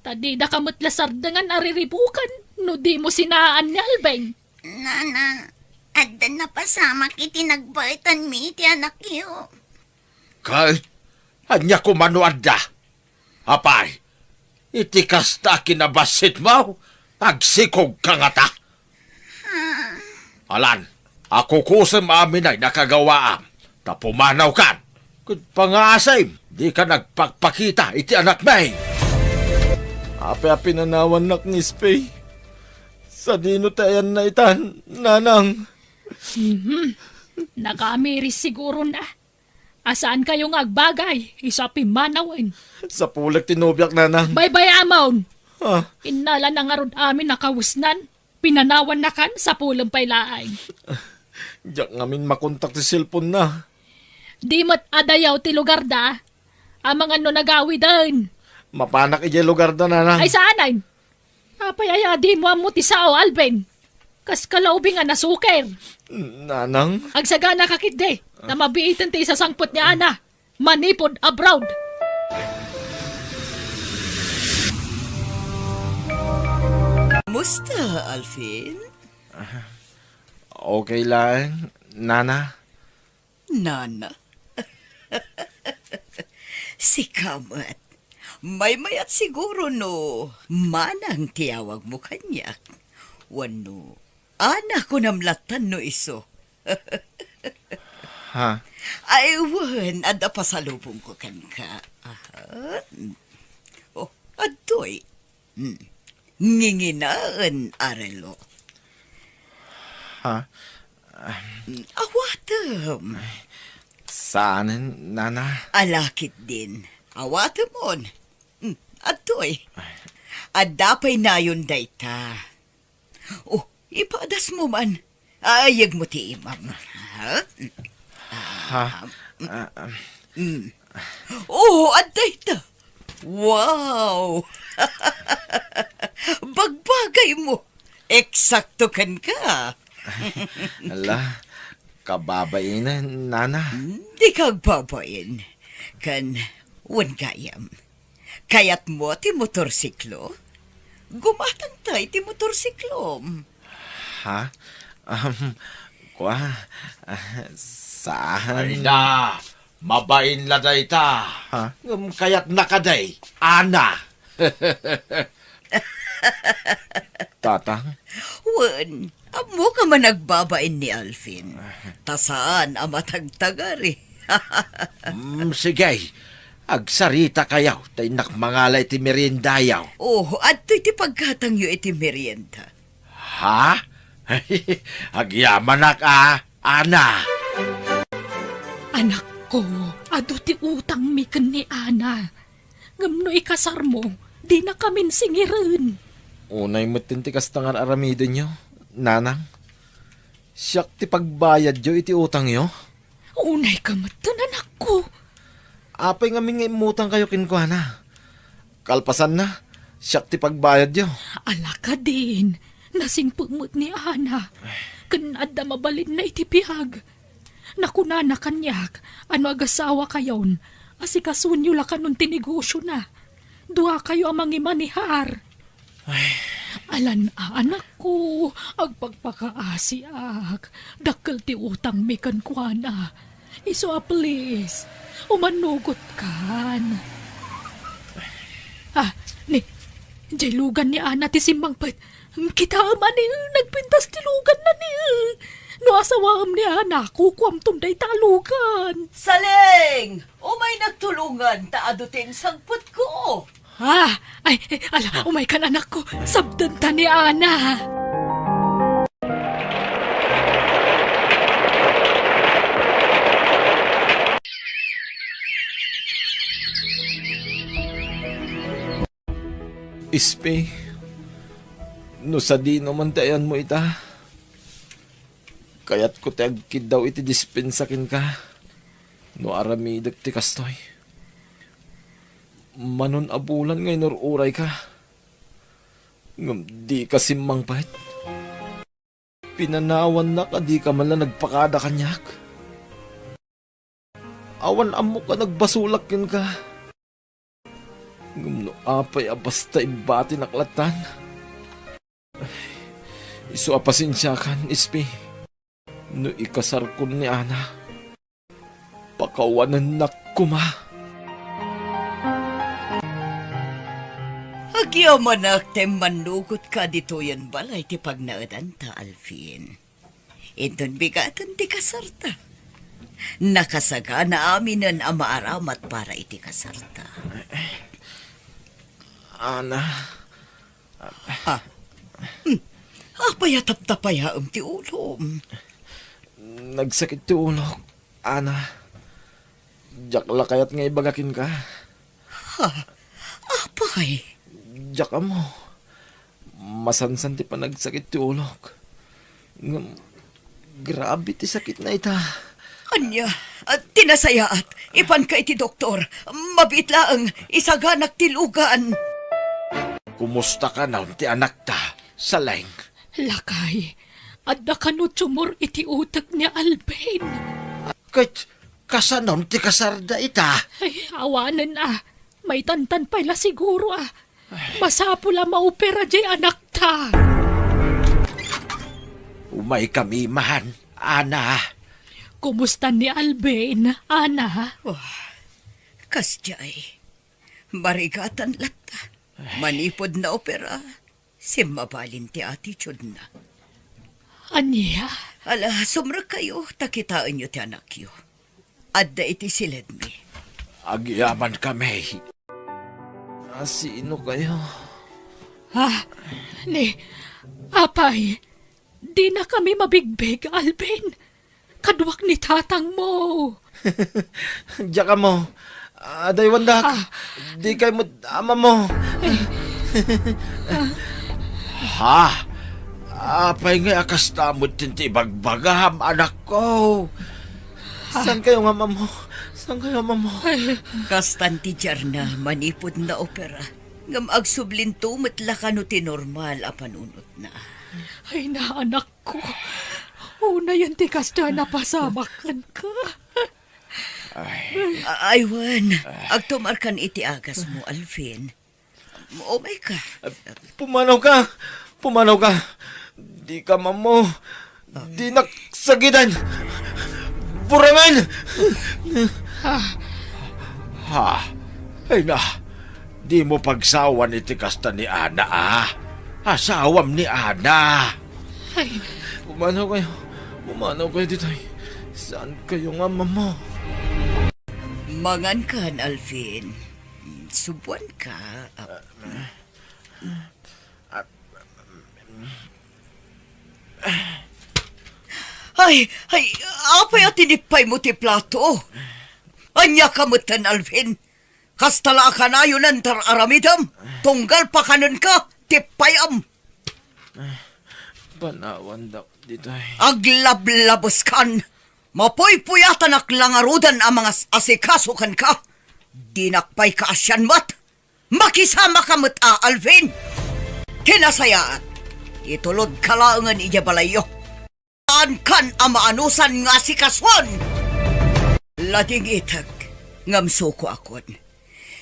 Ta didaka met la sardengan a riribuken no dimo sinaan ni Alvin. Nana, adda napasamak iti nagbaetanmi iti anakyo. Ket ania koma no adda? Apay, iti kasta a kinabassitmo, agsikogka ngata? Alan, akukusem amin a nakagawaam, ta pumanawkan. Ket pangaasim, dika nagpakpakita iti anakmi. Apay a pinanawannak ni Espe? Sadino ti ayanna itan, nanang? Mhm. Nakaamiris siguro na. A saankayo nga agbagay, isu a pimmanawen. Sapulek ti nobiak, nanang. Baybay-amon! Ah. Innala na ngarud amin a kawesnan. Pinanawannakan, sapulem pay laeng. Diak ngamin makontak ti cellphone na. Di met adayaw ti lugar da. Amangan no nagawiden. Mapanak idiay lugar da, nanang. Ay, saanen? Apay aya a dimo ammo ti sao, Alvin? Kas kalaubing a nasuker. Nanang? Agsagana ka ketdi, ta mabiiten ti isasangpet ni Ana manipud abroad. Musta, Alvin? Okay lang, Nana. Nana. Sika met. Maymayat siguro no manang ti awagmo kaniak. Wenno, Ana kunam lattan no isu. Ha? Ay, wen, adda pasalubongko kenka. Aha. Oh, adtoy. Hmm. Nginginaen a relo. Ha? Hmm, awatem. Saanen, Nana? Ala ketdin. Awatemon. Hmm, adtoy. Adda pay nayon dayta. Oh, ipadasmo man. Ayegmo ti imam. Ha? Ha? Ah, ah. Mm. Oh, adda ita. Wow! Bagbagaymo. Eksakto kenka. Ala, kababain, Nana. Dika agbabain. Ken Wen gayam, kayatmo ti motorsiklo? Gumatangta iti motorsiklom. Ha? Um, kua, ah, saan? Ay na, mabain la dayta. Ha? Ngem kayatna kadi, Ana. Tatang? Wen, ammok a managbabain ni Alvin. Ta saan a matagtagari. Mm, sige. Agsaritakayo, ta innak mangala iti meriendayo. Oh, adtoy ti paggatangyo iti merienda. Ha? Agyamanak a, Ana. Anakko, adu ti utangmi ken ni Ana. Ngem no ikasarmo, dinakamin singiren. Unay metten ti kasta nga ar-aramidenyo, nanang. Siak ti pagbayadyo iti utangyo. Unayka metten, anakko. Apay ngamin nga immutangkayo kenkuana? Kalpasanna, siak ti pagbayadyo. Ala kadin, nasingpet met ni Ana. Ken adda mabalinna iti biag. Nakunana kaniak a no agasawakayon, asikasonyo la kanon ti negosiona. Duakayo a mangimanehar. Ay. Alan a, anakko, agpakpakaasiak. Dakkel ti utangmi kenkuana. Isu a please, umannugotkan. Ah, ni, jay lugan ni Ana ti simmangpet. Kitaem a ni, nagpintas ti luganna ni. No asawaem ni Ana, kukuamton dayta a lugan. Saleng! Umaynak tulongan ta adu ti insangpetko. Ah, ay, ay, ala, umaykan, anakko. Sabdenta ni Ana. Ispi, no sadino man ti ayanmo ita, kayatko ti agkiddaw iti dispensa kenka no aramidek ti kastoy. Manon a bulan nga inur-urayka, ngem dika simmangpet. Pinanawannak a dika man la nagpakada kaniak. Awan ammok a nagbasolak kenka. Ngem no apay a basta imbatinak lattan? Isu a pasensiakan, Ispi. No ikasarkon ni Ana, pakawanennak koma. Agyamanak ta immannugotka ditoyen balay ti pagnaedanta, Alvin. Inton bigaten ti kasarta. Nakasagana aminen a maaramat para iti kasarta. Ana. Ah. Hmm. Apay a taptapayaem ti ulom? Nagsakit ti ulok, Ana. Diak la kayat nga ibaga kenka. Ha? Apay? Diak ammo. Masansan ti panagsakit ti ulok. Ngem, grabe ti sakitna ita. Ania? Ah, ti nasayaat, ipanka iti doktor. Mabiit laeng, isaganak ti lugan. Kumusta kanon ti anakta, Saleng? Lakay, adda kano tumor iti utek ni Alvin. Ket kasanon ti kasarda ita? Ay, awanen a. Maitantan pay la siguro a. Masapul a maopera jay anakta. Umaykami man, Ana. Kumusta ni Alvin, Ana? Oh, kasdiay. Marigatan latta. Manipud naopera, simmabalin ti attitude-na. Ania? Ala, sumrekkayo, ta kitaenyo ti anakyo. Adda iti siledmi. Agyamankami. Asino kayo? Ah, ni, apay, dinakami mabigbig, Alvin. Kaduak ni tatangmo. Diak ammo. Adaywandak. Ah. Dikay met amammo. Ha? Apay ngay a kasta met ti ibagbagam, anakko? Ah. Saan kayo nga amammo? Saan kayo amammo? Ay. Kastan ti diarna manipud naopera. Ngem agsublinto met la kano ti normal a panunotna. Ay, naanak ko. Unayen ti kasta a napasamak kenka. Ay. Ay, wen, agtumarkan iti agasmo, Alvin. Umayka. Pumanawka! Pumanawka! Dika maammo! Dinak sagidan! Burangen! Ha? Ay na, dimo pagsawan iti kasta ni Ana, a. Asawam ni Ana. Ay. Pumanaw kayo. Pumanaw kayo ditoy. Saan kayo nga, mama? Mangan kan, Alvin. Subuan ka. Ay, ay, apay a tinipaymo ti plato? Ania ka metten, Alvin? Kasta la a kanayon a intar-aramidem, tunggal pakanenka, tippayam. Panawandak ditoy. Aglablabeskan. Mapuypuyatanak la ngaruden a mangas-asikaso kenka. Dinak pay kaasian met. Makisamaka met a, Alvin! Ti nasayaat, itulodka laengen idiay balayyo. Saankan a maanusan nga asikasuon! Ladingitek, ngem sukoakon.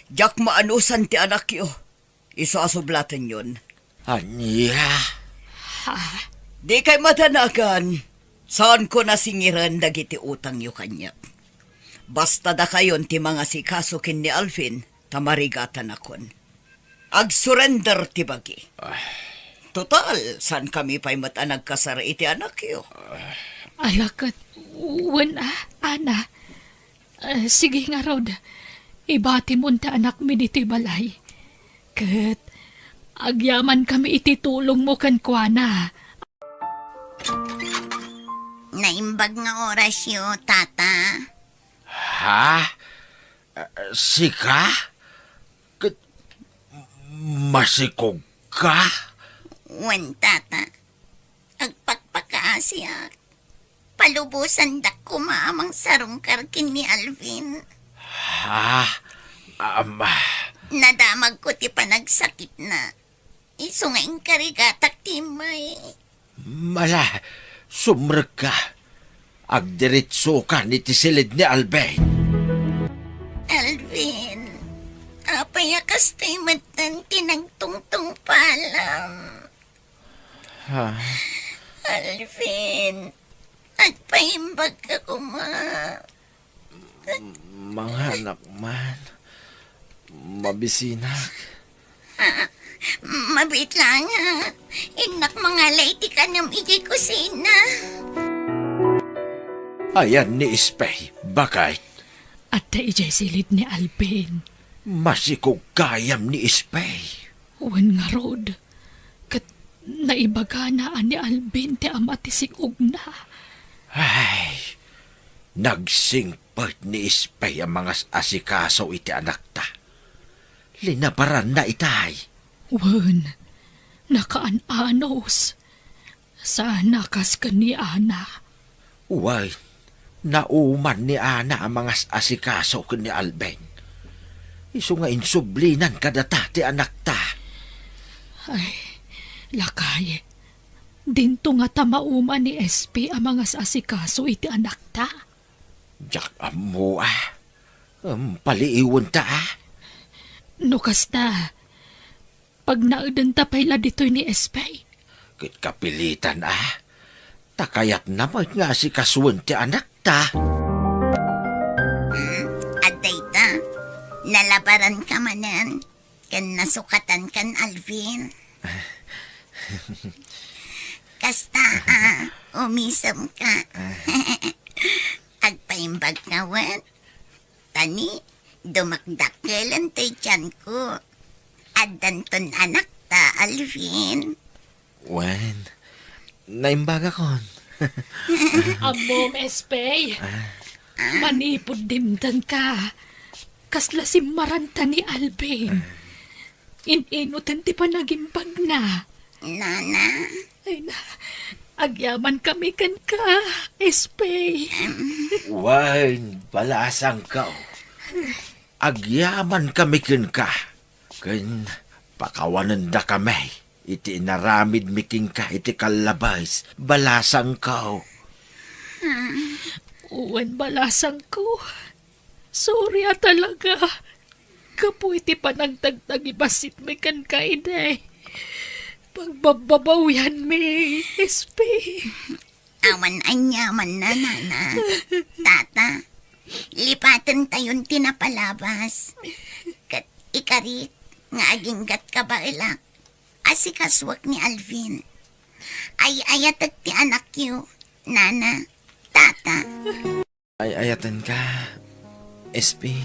Diak maanusan ti anakyo. Isu a sublatenyon. Ania? Ha? Dikay madanagan. Saanko nasingiren dagiti utangyo kaniak. Basta dakayon ti mangasikaso ken ni Alvin, ta marigatanakon. Agsurrender ti bagi. Ah. Total, saankami pay met a nagkasar iti anakyo. Ala ket, wen a, Ana. Ah, sige ngarud, ibatimon ti anakmi ditoy balay. Ket agyamankami iti tulongmo kenkuana. Naimbag nga orasyo, Tata. Ha? Ah, sika? Ket masikogka? Wen, Tata. Agpakpakaasiak. Palubosandak koma a mangsarungkar ken ni Alvin. Ha? Ama. Nadamagko ti panagsakitna. Isu nga inkarigatak ti immay. Mala, sumrekka. Agdiretsokan iti silid ni Alvin. Alvin, apay a kastoy metten ti nagtungtungpalam? Ha? Alvin, agpaimbagka koma. Manganak man. Mabisinak. Ah, mabiit laeng. Innak mangala iti kanem idiay kusina. Ayan ni Espey, baket. Adda idiay silid ni Alvin. Masikog gayam ni Espey. Wen ngarud, ket naibagana a ni Alvin ti ama ti sikogna. Ay, nagsingpet ni Espey a mangas-asikaso iti anakta. Linabaranna itay. Wen, nakaan-anos. Sana kas ken ni Ana. Wen, nauman ni Ana a mangas-asikaso ken ni Alvin. Isu nga insublinan kadata ti anakta. Ay, lakay, dinto ngata mauman ni Espey a mangas-asikaso iti anakta? Diak ammo a. Em, paliiwenta a. No kasta, pagnaedenta pay la ditoy ni Espey. Ket kapilitan a. Ta kayatna met nga asikasuen ti anakta. Hmm, adda ita. Nalabaranka manen ken nasukatankan Alvin. Kasta a, umisemka. Agpaimbagka wen? Ta ni, dumakdakkelen ti tianko. Addanton anakta, Alvin. Wen, naimbagakon. Ammom, Espey. Ah. Manipud dimtengka, kasla simmaranta ni Alvin. Ah. In-inuten ti panagimbagna. Nana. Ay na, agyamankami kenka, Espey. Wen, balasangko. Agyamankami kenka, ken pakawanendakami iti inaramidmi kenka iti kallabes, balasangko. Wen, balasangko. Sorry a talaga. Gapu iti panangtagtagibasitmi kenka, Inay. Pagbabbabawianmi, S P. Awan aniamanna, Nana. Tata, lipatentayon ti napalabas. Ket ikarik nga aginggat kabaelak, asikasuek ni Alvin. Ay-ayatek ti anakyo, Nana, Tata. Ay-ayatenka, S P.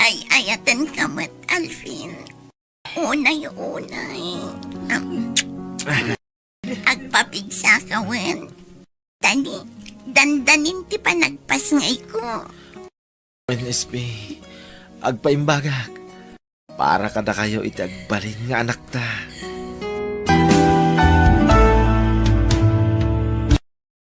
Ay-ayatenka met, Alvin. Unay-unay. Am, agpapigsaka wen. Tani, dandanin ti panagpasngayko. Wen, S P, agpaimbagak para kadakayo iti agbalin nga anakta.